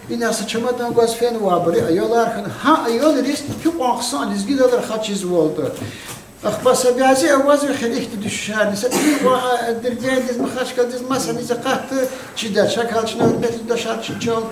Ина са чемодан гваз фенвайбур аялар хьана, гьа аялриз гьикьван хъсан лезгидал рахаз чизвалда. Ахпа са бязи авазва хьи ихьтин дуьшуьшарни, са тӀимил кьван, а, Дербентдиз, Махачкъаладиз, масаниз акъатда, чидач, гьакӀ чна гьуьрметлу юлдашар чи чал.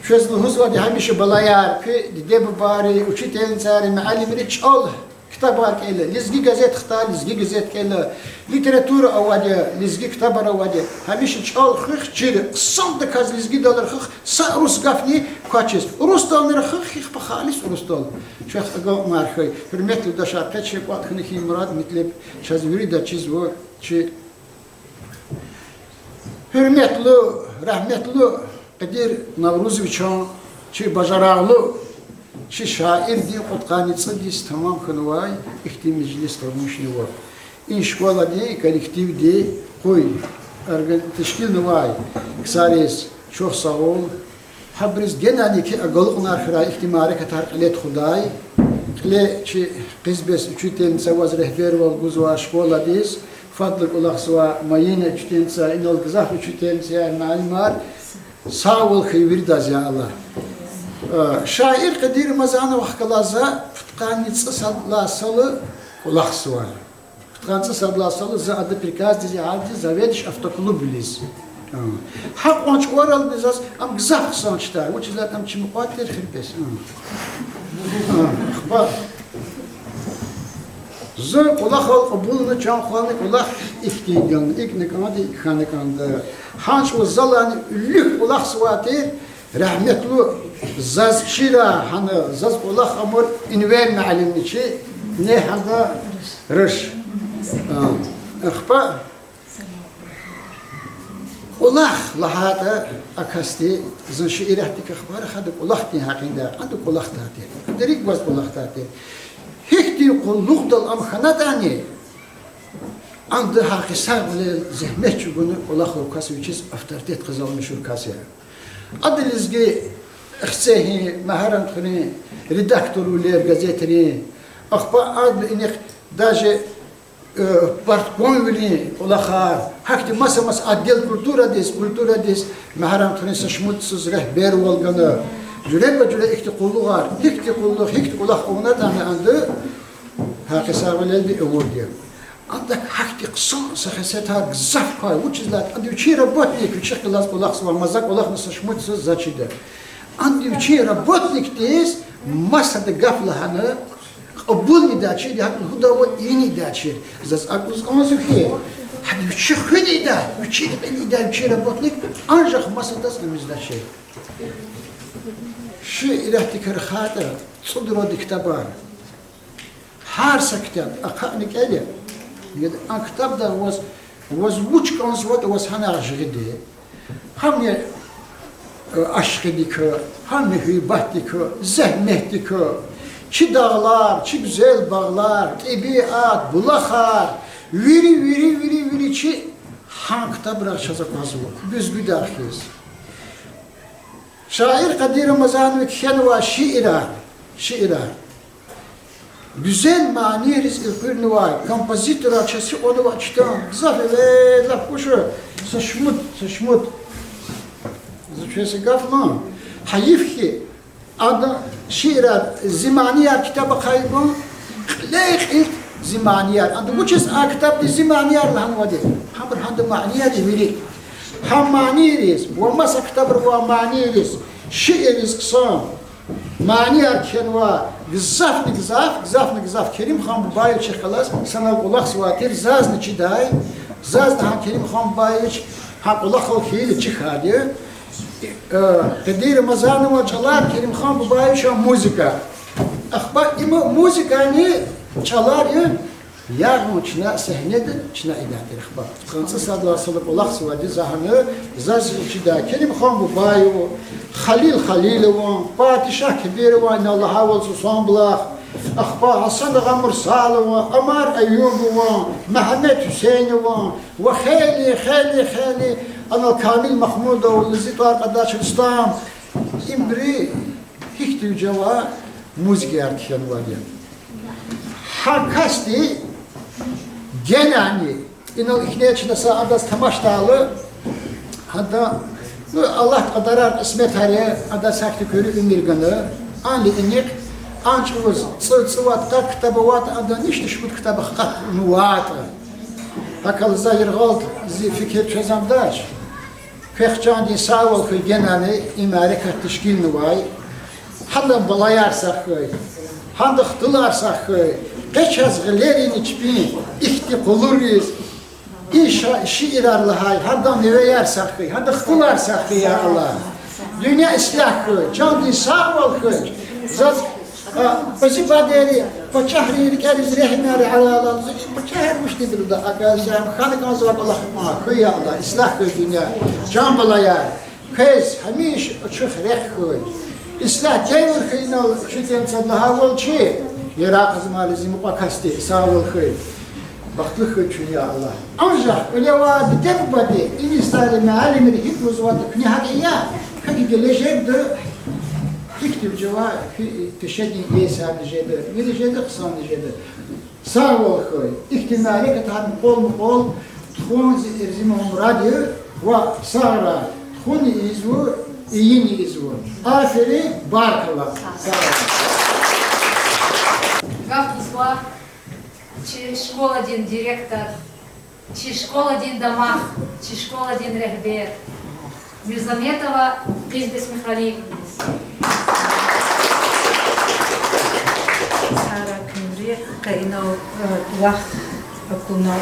Квез лугьузвайди гьамиша, балаяр, куь диде-бубайри, учительницайри, муаллимри чӀал ктабар кӀела, лезги газет хтай, лезги газет кӀела, литература авайди я, лезги ктабар авайди я, гьамиша чӀал хуьх, чир, хъсандаказ лезгидал рахух, са урус гафни квачиз. Урусдални рахух, хьихь, халис урусдал. Чвехъ агалкьунар хьуй. Гьуьрметлу юлдашар, къе чи кӀватӀ хьана хьи мурад, метлеб чаз вирида чизва чи гьуьрметлу, рагьметлу Къадир Наврузовичан, чи бажарагълу, чи шаирдин кьудкъанни цӀуд йис тамам хьанвай ихьтин межлис къурмишнава. И школадин коллективди, къуй, орга-, тешкилнавай ксариз чухсагъул. Гьабуриз генани еке агалкьунар хьурай ихьтин мярекатар кьиле тухудай. Кьиле чи къизбес учительница аваз регьбервал гузвай школадиз, фадлу кӀвалахзавай Маина учительница, инал гзаф учительницаяр, муаллимар, сагъвал хьуй виридаз, я Аллагь. Э, шаир Къадир Рамазановахъ галаз за пудкъанни цӀусад лагьай йисалай кӀвалахзавай. Пудкъанни цӀусад лагьай йисалай за ада приказдиз ягъалди заведующий автоклубдиз. Гьа кьван чӀаваралди заз ам гзаф хъсан чидай, вучиз лагьайтӀа ам чи мукьва тир хирпес. Ахпа зун кӀвалахал кьабулна, чан хвални кӀвалах ихьтин гана, икӀна кӀанда, икӀ хьана кӀанда. Гьа чӀавуз залайни вилик кӀвалахзавай тир, рагьметлу, заз чира гьана, заз кӀвалах амур Энвер муаллимни чи, ни гьада руш. Ахпа кӀвалах лагьайтӀа, а касди, зун шииратдик ахпа рахада кӀвалахдин гьакъиндай, ада кӀвалахдай тир. Ада рикӀ гваз кӀвалахдай тир. Гьихьтин къуллугъдал ам хьанатӀани, ада гьакъисагъвилел зегьмет чӀугуна кӀвалах авур кас, вичиз авторитет къазанмишур кас я. Ада лезги Эхцегьин, Магьарамдхуьруьн редакторвилер газетрин, ахпа ада инихъ даже, э, парткомвилин кӀвалахар, гьахьтин маса-маса отдел культурадиз, культурадиз Магьарамдхуьруьн са шумуд йисуз регьбервал гана. Жуьреба-жуьре ихьтин къуллугъар, гьихьтин къуллугъ, гьихьтин кӀвалах авунатӀани ада, гьакъисагъвилелди авурди я. Адак гьахьтин хъсан са хесетар гзаф квай, вучиз лагьайтӀа ада вичин работник, вичихъ галаз кӀвалахзавай, ма за кӀвалахна са шумуд йисуз за чида. Ада вичин работникдиз масада гаф лагьана кьабулни ийидачир, гьакӀ лугьудайвал ийини ийидачир. Заз акӀ лугьуз кӀанзава хьи, гьада вичи хуьни ийидай, вичи рекьини ийидай вичин работник, анжах масадаз ам ийизвачир. Шииратдик рахайтӀа, цӀудралди ктабар. Гьар са ктаб ахъайна кӀел я. А ктабда ваз, ваз вуч кӀанзаватӀа, ваз гьанай жагъиди. Гьам я, э, ашкъидик, гьам я гьуьйбатдик, зегьметдик, чи дагълар, чи гуьзел багълар, тӀебиат, булахар, вири, вири, вири, вири чи гьа ктабрай чаз аквазва, гуьзгуьдай хьиз. Шаир Къадир Рамазанован кхьенвай шиирар, шиирар гуьзел манийриз элкъуьрнавай, композиторар чаз гьикьван авай чтан, гзаф эвелахъ куш, са шумуд, са шумуд. За квез са гаф лугьун, гьайиф хьи, ада шиирар, Зи манияр ктаб ахъайна, кьиле-кьиле Зи манияр. Ада вучиз а ктабдиз Зи манияр лагьанвайди? Гьабур гьадан манияр я вири. Гьа манийриз ва маса ктабра авай манийриз, шиирриз хъсан манияр кхьенвай гзафни гзаф, гзафни гзаф Керимхан Бубаевичахъ галаз санал кӀвалахзавай тир, зазни чидай, зазни гьа Керимхан Бубаевич гьа кӀвалахал хьайила чи хьайиди я. Э, Къадир Рамазанован чӀалар, Керимхан Бубаевичан музыка. Ахпа има музыкани чӀалар я, ягъун чна сегьнеда чна ийидай тир, ахпа. КъанцӀусад лагьай йисалай кӀвалахзавайди за гьана, заз чидай Керимхан Бубаев, Халил Халилован, Патишагь Кебирован, ина лагьайвал Сусан булах, ахпа Гьасан агъа Мурсалован, Амар Аюбован, Мегьамед Гьуьсейнован ва хейлин, хейлин, хейлин, анал Камил Махмудов, лугьуз тӀвар кьадач, Рустам, ибуру гьихьтин жавай музыкаяр кхьенвайди я. Гьа касди генани, инал ихьтин чна са адаз тамашдайла, гьада, ну, Аллагьди кьадарар, кьисметар я, адаз гьахьтин куьруь уьмуьр гана, анал инихъ, а чӀавуз цӀу-, цӀувад-къад ктаб аватӀа, ада ништа шумуд ктаб ахкъатнаватӀа. ГьакӀ хьайила за яргъал зи фикир чвез амдач. Квехъ чандин сагъвал хьуй, генани и мярекат тешкилнавай. Гьадан балаяр сагъ хьуй, гьадан хтулар сагъ хьуй. Къе чаз гъилерин чпин ихьтин къуллугъриз и ша-, шиирар лагьай гьадан невеяр сагъ хьуй, гьадан хтулар сагъ хьуй, я Аллагь. Дуьнья ислягь хьуй, чандин сагъвал хьуй. Заз А, кьуьзуь бадейри, пачагьрин рикӀериз регьимар ая, Аллагь, пачагьар вучтинбур ада, акӀ, хьана кӀанзавай кӀвалах хьуй, я Аллагь, ислягь хьуй дуьнья. Чан балаяр, квез гьамиша ачух рехъ хьуй. Ислягь девир хьуй инал, чи тӀварцӀад лагьайвал чи, яракьзамализи мукьва касди сагъвал хьуй. Бахтлу хьуй чун, я Аллагь. Анжах кӀвале авай диде-бубади, и йисалай муаллимри гьикӀ лугьузватӀа, куьне гьакӀ ая, квехъ гележегда гьихьтин жавай пешедин иесарни жеда, вири жеда, хъсанни жеда. Сагъвал хьуй. Ихьтин мярекатар мукьвал-мукьвал тухун зи эрзиман мурад я, ва сагърай, тухун ийизва, ийин ийизва. Аферин, баркалла. Сагърай. Гаф гузва чи школадин директор, чи школадин дамах, чи школадин регьбер Мирзаметова Къизбес Михалиевнадиз. Сагърай куьн вири, къе инал, э, вахт акуна,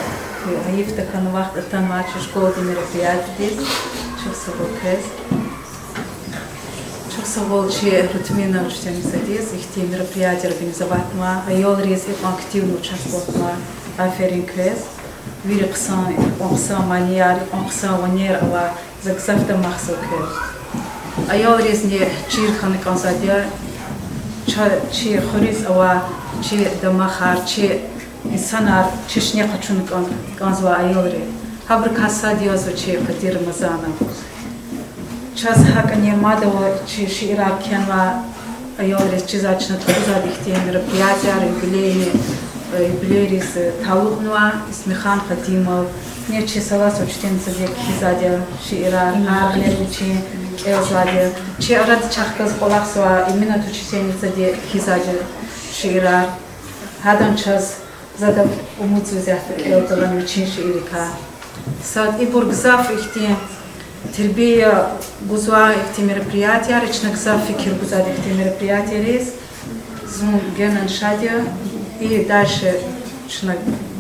э, гьайиф тахьана вахт атанвай чи школадин мероприятиедиз. Чухсагъул квез. Чухсагъул чи Рутмина Рустемзададиз, ихьтин мероприятие организоватьнавай, аялриз икьван активно участвоватьнавай. Аферин квез. Вири хъсан, икьван хъсан манияр, икьван хъсан ванер авай, за гзаф дамахзава квез. Аялризни чир хьана кӀанзавайди я, ча-, чи хуьруьз авай чи дамахар, чи инсанар чешне къачуна кӀан-, кӀанзавай аялри. Гьабурукай сад язва чи Къадир Рамазанов. Чаз гьакӀни мад ава чи шиирар кхьенвай аялриз, чизвай чна тухузвайди ихьтин мероприятияр, юбилейни, э, юбилейриз, э, талукьнавай Исмихан Хадимов. Ни чи Салас учительницади кхьизвайди я шиирар, гьар гъиле вичин кӀелзавайди я. Чи арада чахъ галаз кӀвалахзавай Эминат учительницади кхьизвайди я шиирар. Гьадан чаз, за ада умудзава ятӀа кӀелдалани вичин шииррикай. Сад ибур гзаф ихьтин тербия гузвай ихьтин мероприятияр, чна гзаф фикир гузвайди ихьтин мероприятиейриз. Зун генани шад я, и дальше чна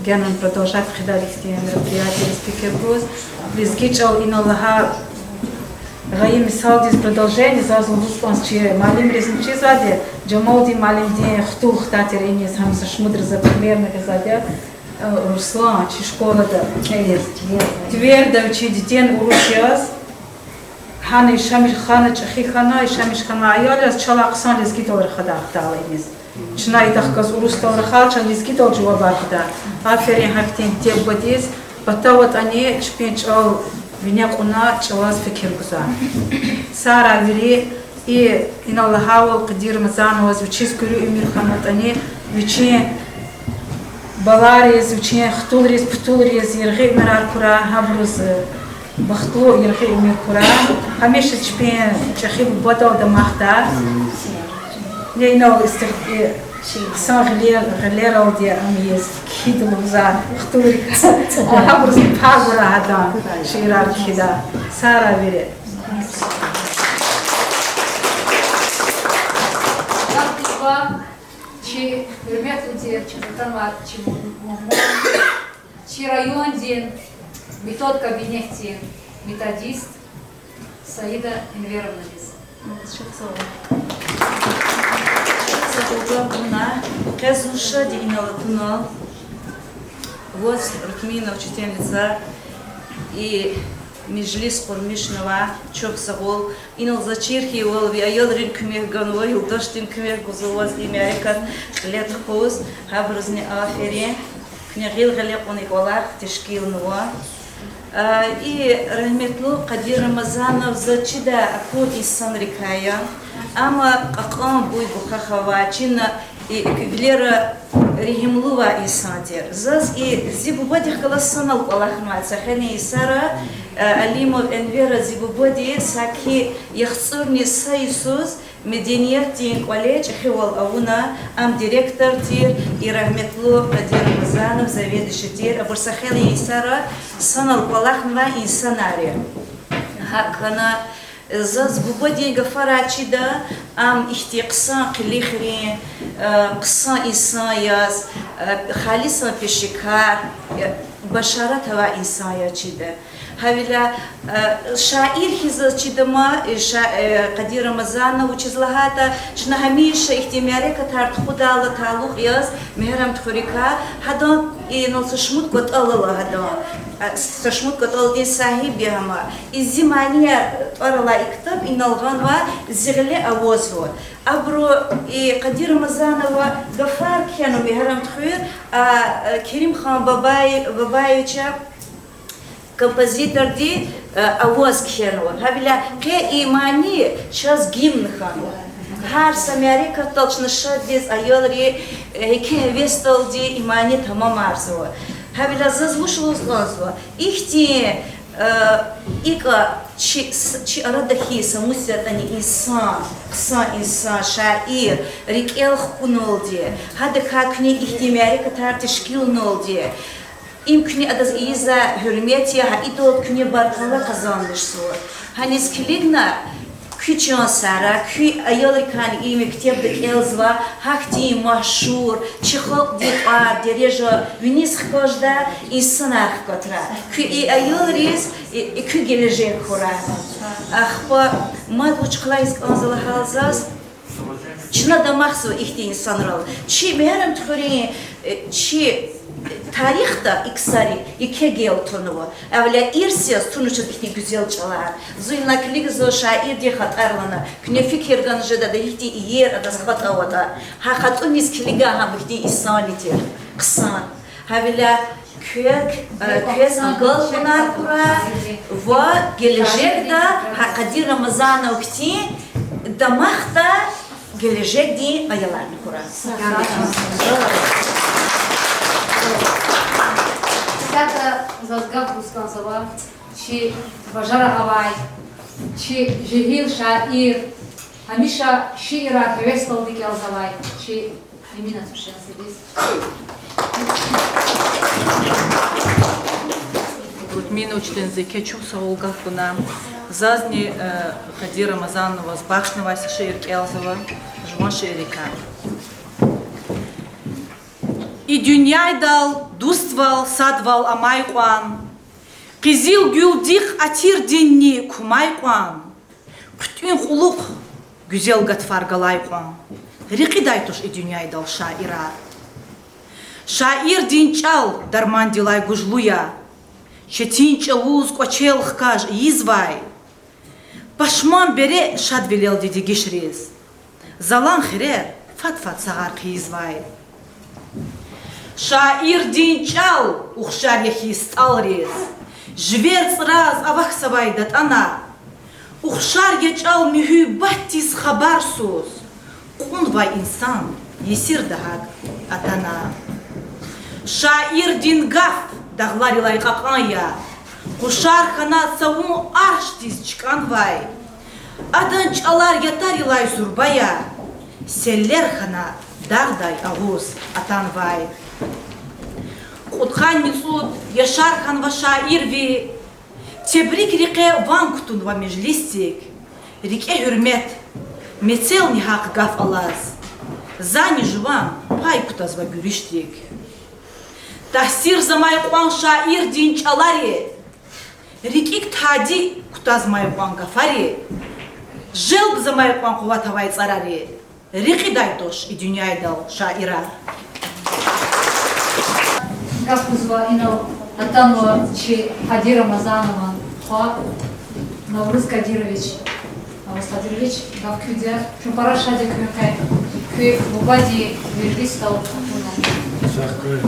генани продолжать хъийидайди ихьтин мероприятиейриз фикир гуз. Лезги чӀал, инал лагьай гъайи мисалдиз продолжение, заз лугьуз кӀанз чи муаллимризни чизвайди, Жамалдин муаллимдин хтул хтай тир иниз, гьам са шумудра за примерно гузвайди я, э, Руслан, чи школада. Твердо вичин дидедин урус яз, гьана яшамиш хьана, чӀехи хьана, яшамиш хьанвай аял яз чалай хъсан лезгидал рахадай хтайла иниз. Чна идахъ галаз урусдал рахайла, чна лезгидал жавабар гудай. Аферин гьахьтин диде-бубадиз, патав аватӀани чпин чӀал вине кьуна, чӀалаз фикир гузвай. Сагърай вири, и, инал лагьайвал, Къадир Рамазановаз вичиз куьруь уьмуьр хьанватӀани, вичин балайриз, вичин хтулриз, птулриз яргъи уьмуьрар хьурай, гьабуруз, э, бахтлу яргъи уьмуьр хьурай. Гьамиша чпин чӀехи бубадал дамахдай. Ни инал истихь-, э, хъсан гъилер-, гъилералди ам ийиз, кхьида лугьузвай хтулрикай. Гьабуруз пагь гурай гьадан шиирар кхьидай. Сагърай вири. Чи гьуьрметлу тир, чи ватанват, чи мугьман, чи райондин метод кабинетдин методист, Саида Энверовнадиз. Чухсагъул. Чухсагъул гуна, къе зун шад я инал атунал. Ваз, Рутмина учительница, и межлис къурмишнава, чухсагъул. Инал заз чир хьайивал ви аялрин куьмек ганва, юлдашдин куьмек гузва ваз и мярекат кьиле тухуз, гьабурузни аферин. Куьне гъил гъиле кьуна и кӀвалах тешкилнава. А, и рагьметлу Къадир Рамазанов заз чидай акур инсанрикай я. Амма кьакьан буй-бухах авай, чина и вилера регьимлувай инсан тир. Заз и зи бубадихъ галаз санал кӀвалахнавай са хейлин йисара, а, Алимов Энвера зи бубади саки яхцӀурни са йисуз медениятдин кӀвале чӀехивал авуна, ам директор тир, и рагьметлу Къадир Рамазанов заведующий тир, абур са хейлин йисара санал кӀвалахнавай инсанар я. ГьакӀ хьана, заз бубадин гафарай чида, ам ихьтин хъсан къилихрин, э, хъсан инсан яз, э, халисан пешекар, э, башарат авай инсан яз чида. Гьавиляй, э, шаир хьиз заз чида ман, э, ша-, э, Къадир Рамазанов, вучиз лагьайтӀа чна гьамиша ихьтин мярекатар тухудайла талукь яз Мегьарамдхуьруькай, гьадан инал са шумуд кӀватӀал ала гьадан, э, са шумуд кӀватӀалдин сагьиб я гьам. И зи манияр тӀвар алай и ктаб инал гъанва, зи гъиле авазва. Абуру и Къадир Рамазанова гафар кхьенва Мегьарамдхуьр, а, э, Керимхан Бабаев-, Бабаевича, композиторди, э, аваз кхьенва. Гьавиляй къе и мани чаз гимн хьанва. Гьар са мярекатдал чна шаддиз аялри, э, еке гьевесдалди и мани тамамарзава. Гьавиляй заз вуч лугьуз кӀанзава? Ихьтин, э, икӀа чи, с-, чи арада хьиз са мус ятӀани инсан, хъсан инсан, шаир, рикӀел хкуналди, гьадакай куьне ихьтин мярекатар тешкилналди, им куьне адаз ийизвай гьуьрмет я, гьа идалди куьне баркалла къазанмишзава. Гьаниз килигна, куь чан сагърай, куь аялрикайни и мектебда кӀелзавай гьахьтин машгьур, чи халкьдин тӀвар, дережа виниз хкаждай инсанар хкатрай. Куь и аялриз и, и куь гележег хьурай. Ахпа мад вуч хълагьиз кӀанзава лагьайтӀа заз, чна дамахзава ихьтин инсанрал. Чи Мегьарамдхуьруьн, э, чи тарихда и ксари еке гел тунва. Гьавиляй ирс яз тунва чаз ихьтин гуьзел чӀалар. Зун ина килигзава шаирдин хатӀар лагьана, куьне фикир гана жеда ада гьихьтин иер адаз хатӀ аватӀа. Гьа хатӀуниз килигай гьам ихьтин инсанни тир, хъсан. Гьавиляй квез, э, квез агалкьунар хьурай ва гележегда гьа Къадир Рамазанов хьтин дамахдай гележегдин аяларни хьурай. Исятда заз гаф гуз кӀанзава чи бажарагъ авай, чи жегьил шаир, гьамиша шиирар гьевесдалди кӀелзавай чи Эмина Турчинзадиз. Рутмина учительница, еке чухсагъул гаф гуна. Зазни, э, Къадир Рамазановаз бахшнавай са шиир кӀелзава, жуван шииррикай. И дуьньядал дуствал, садвал амай кьван, къизил гуьлдихъ атирдинни кумай кьван, хъуьтӀуьн кьулухъ гуьзел гатфар галай кьван, рекьидай туш и дуьньядал шаирар. Шаирдин чӀал дармандилай гужлу я, четин чӀавуз кӀвачел хкаж ийизвай, пашман бере шадвилелди дегишриз, залан хирер фад-фад сагъар хъийизвай. Шаирдин чӀал ухшар я хьиз стӀалриз, живер цӀраз авахьзавай датӀана, ухшар я чӀал муьгьуьббатдиз хабарсуз, кьунвай инсан есирда гьакӀ атана. Шаирдин гаф дагъларилай кьакьан я, къушар хьана цавун аршдиз чкӀанвай, адан чӀалар ятарилай зурба я, селлер хьана дагъдай агъуз атанвай. Кьудкъанни цӀуд яшар хьанва шаирви, тебрикрикъе ван кутунва межлисдик, рикӀе гьуьрмет, мецелни гьахъ гаф алаз, зани жуван пай кутазва гуьруьшдик. Тахсирзамай кьван шаирдин чӀалари, РикӀик тади кутазмай кьван гафари, желбзамай кьван къуват авай цӀарари рекьидай туш и дуьньядал шаирар. Гаф гузва инал атанва чи Къадир Рамазанован хва Навруз Кадирович. Навруз Кадирович, гаф куьда, чун пара шад я куьн къе, куь бубади вирида сад лагьана. Сагъ хьуй.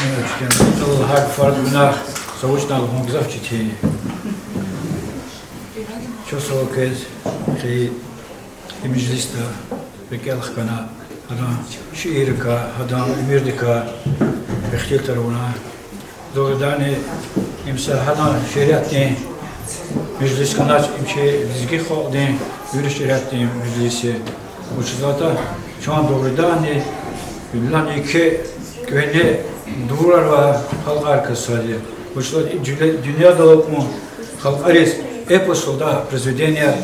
Ина чкин, Аллагь гьар фарз гунагь са вуч ятӀани лугьун гзаф четин я. Чун са вакиз хьи, и межлисда рикӀел хкана, гьадан шииррикай, гьадан уьмуьрдикай ихтилатар авуна. Дугъриданни, им са гьадан шариатдин межлис хьанач, им чи лезги халкьдин, вири шариатдин межлис я. Вучиз лагьайтӀа чун дугъриданни, вилан еке кӀвеней дувулар авай халкьарикай сад я. Вучиз лагьайтӀа и дуьнья-, дуьньядал акун халкьариз эпосдалди произведенияр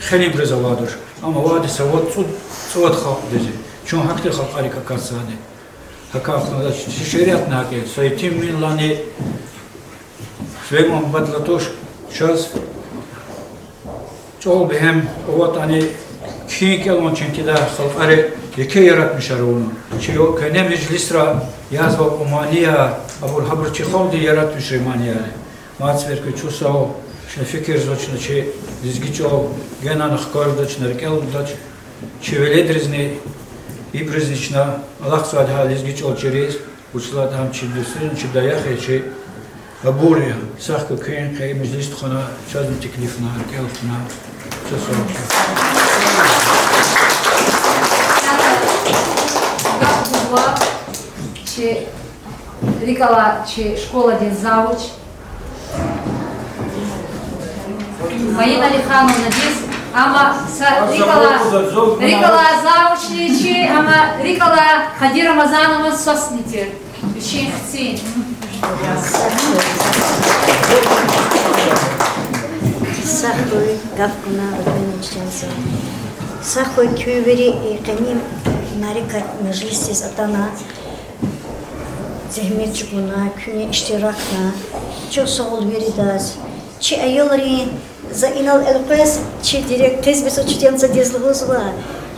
хвенбуруз авайди туш. Амма авайди са вад-цӀу-, цӀувад халкьдиз я. Чун гьахьтин халкьарик акатзавайди. Гьакӏ хьана, чи шариатна гьакӏ я, са итимвилелни фейи ман бадла туш, чаз чӏал бегьем аватӏани, кхьин кӏелун чин тийидай халкьари еке яратмишар авуна. Чи кӏвеней межлисра язва манияр, абур гьабур чи халкьдин яратмишрин манияр я. Мад сифте квез чухсагъул, чна фикирзавач, чна чи лезги чӏал генани хкаждач, чна рикӏел алдач, чи веледризни, ибурузни чна алахъзавайди я гьа лезги чӏал чириз, вучиз лагьайтӏа гьам чи дустуни, чи даях я, чи абур я. Сагъ хьуй куьн, къе и межлис тухвана, чазни теклифна, рикӏел хкана. Чухсагъул. Гаф гузва чи рикӏ алай чи школадин завуч Маина Алихановнадиз, амма са рикӏ алай, рикӏ алай завучни чи, амма рикӏ алай Къадир Рамазанован свасни тир, вичин хцин. Сагъ хьуй, гаф гана, Рубина Мустафаевна. Сагъ хьуй куьн вири и къенин мярекат, межлисдиз атана, зегьмет чӏугуна, куьн иштиракна. Чухсагъул виридаз. Чи аялрин, за инал элкъвез чи директордиз, бес учительницадиз лугьузва,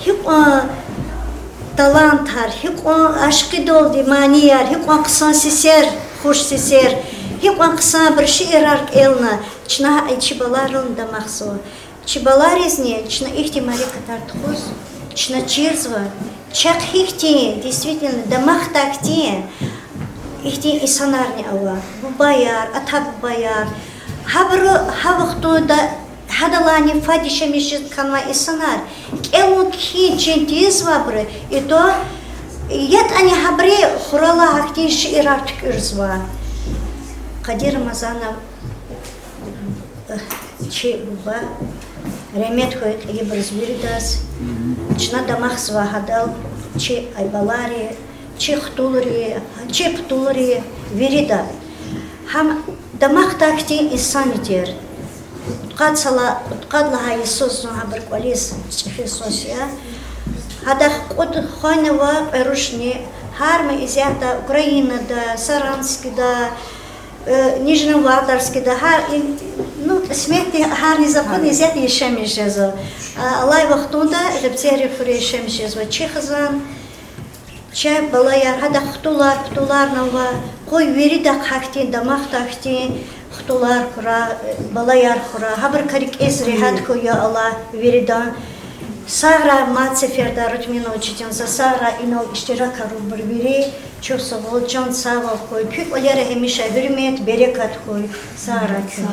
гьикьван талантар, гьикьван ашкъидалди манияр, гьикьван хъсан сесер, хуш сесер, гьикьван хъсан абуру шиирар кӏелна, чна гьа и чи балайрални дамахзава. Чи балайризни чна ихьтин мярекатар тухуз, чна чирзава, чахъ гьихьтин, действительно, дамахдай хьтин, ихьтин инсанарни ава, бубаяр, ата-бубаяр, гьабуру гьа вахтунда гьадалайни фад яшамиш жез хьанвай инсанар, кӏелун кхьин чин тийизвайбуру, итӏа ятӏани гьабуру хуралай гьахьтин шиирар туькӏуьрзава. Къадир Рамазанов, чи буба, рагьмет хьуй кьейибуруз виридаз. Чна дамахзава гьадал, чи балайри, чи хтулри, чи птулри, вирида. Гьам дамахдай хьтин инсанри тир. Кьудкъад сала, кьудкъад лагьай йисуз зун гьабурун кӏвализ чӏехи йисуз я. Гьадахъ кьуд хвена ва кьве рушни, гьар мад исятда Украинада, Саранскда, Нижневартовскда, гьа, ну, кьисметди гьарниз акъудна исятда яшамиш жезва. Алай вахтунда гъибцерив хуьре яшамиш жезва чи хизан. Чи балаяр, гьадахъ хтулар, птуларни ава, къуй виридахъ гьахьтин, дамахдай хьтин хтулар хьурай, балаяр хьурай, гьабурукай рикӏиз регьят хьуй, я Аллагь, виридан. Сагърай мад сеферда, Рутмина учительница, сагърай инал иштирак авурбур вири, чухсагъул, чан сагъвал хьуй, куь кӏвалера гьамиша гьуьрмет, берекат хьуй, сагърай куьн.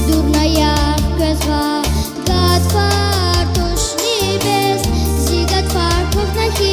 Дурнаяр къвезва, гатфар тушни бес, зи гатфар кухна хьи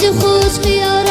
Зи хус хияр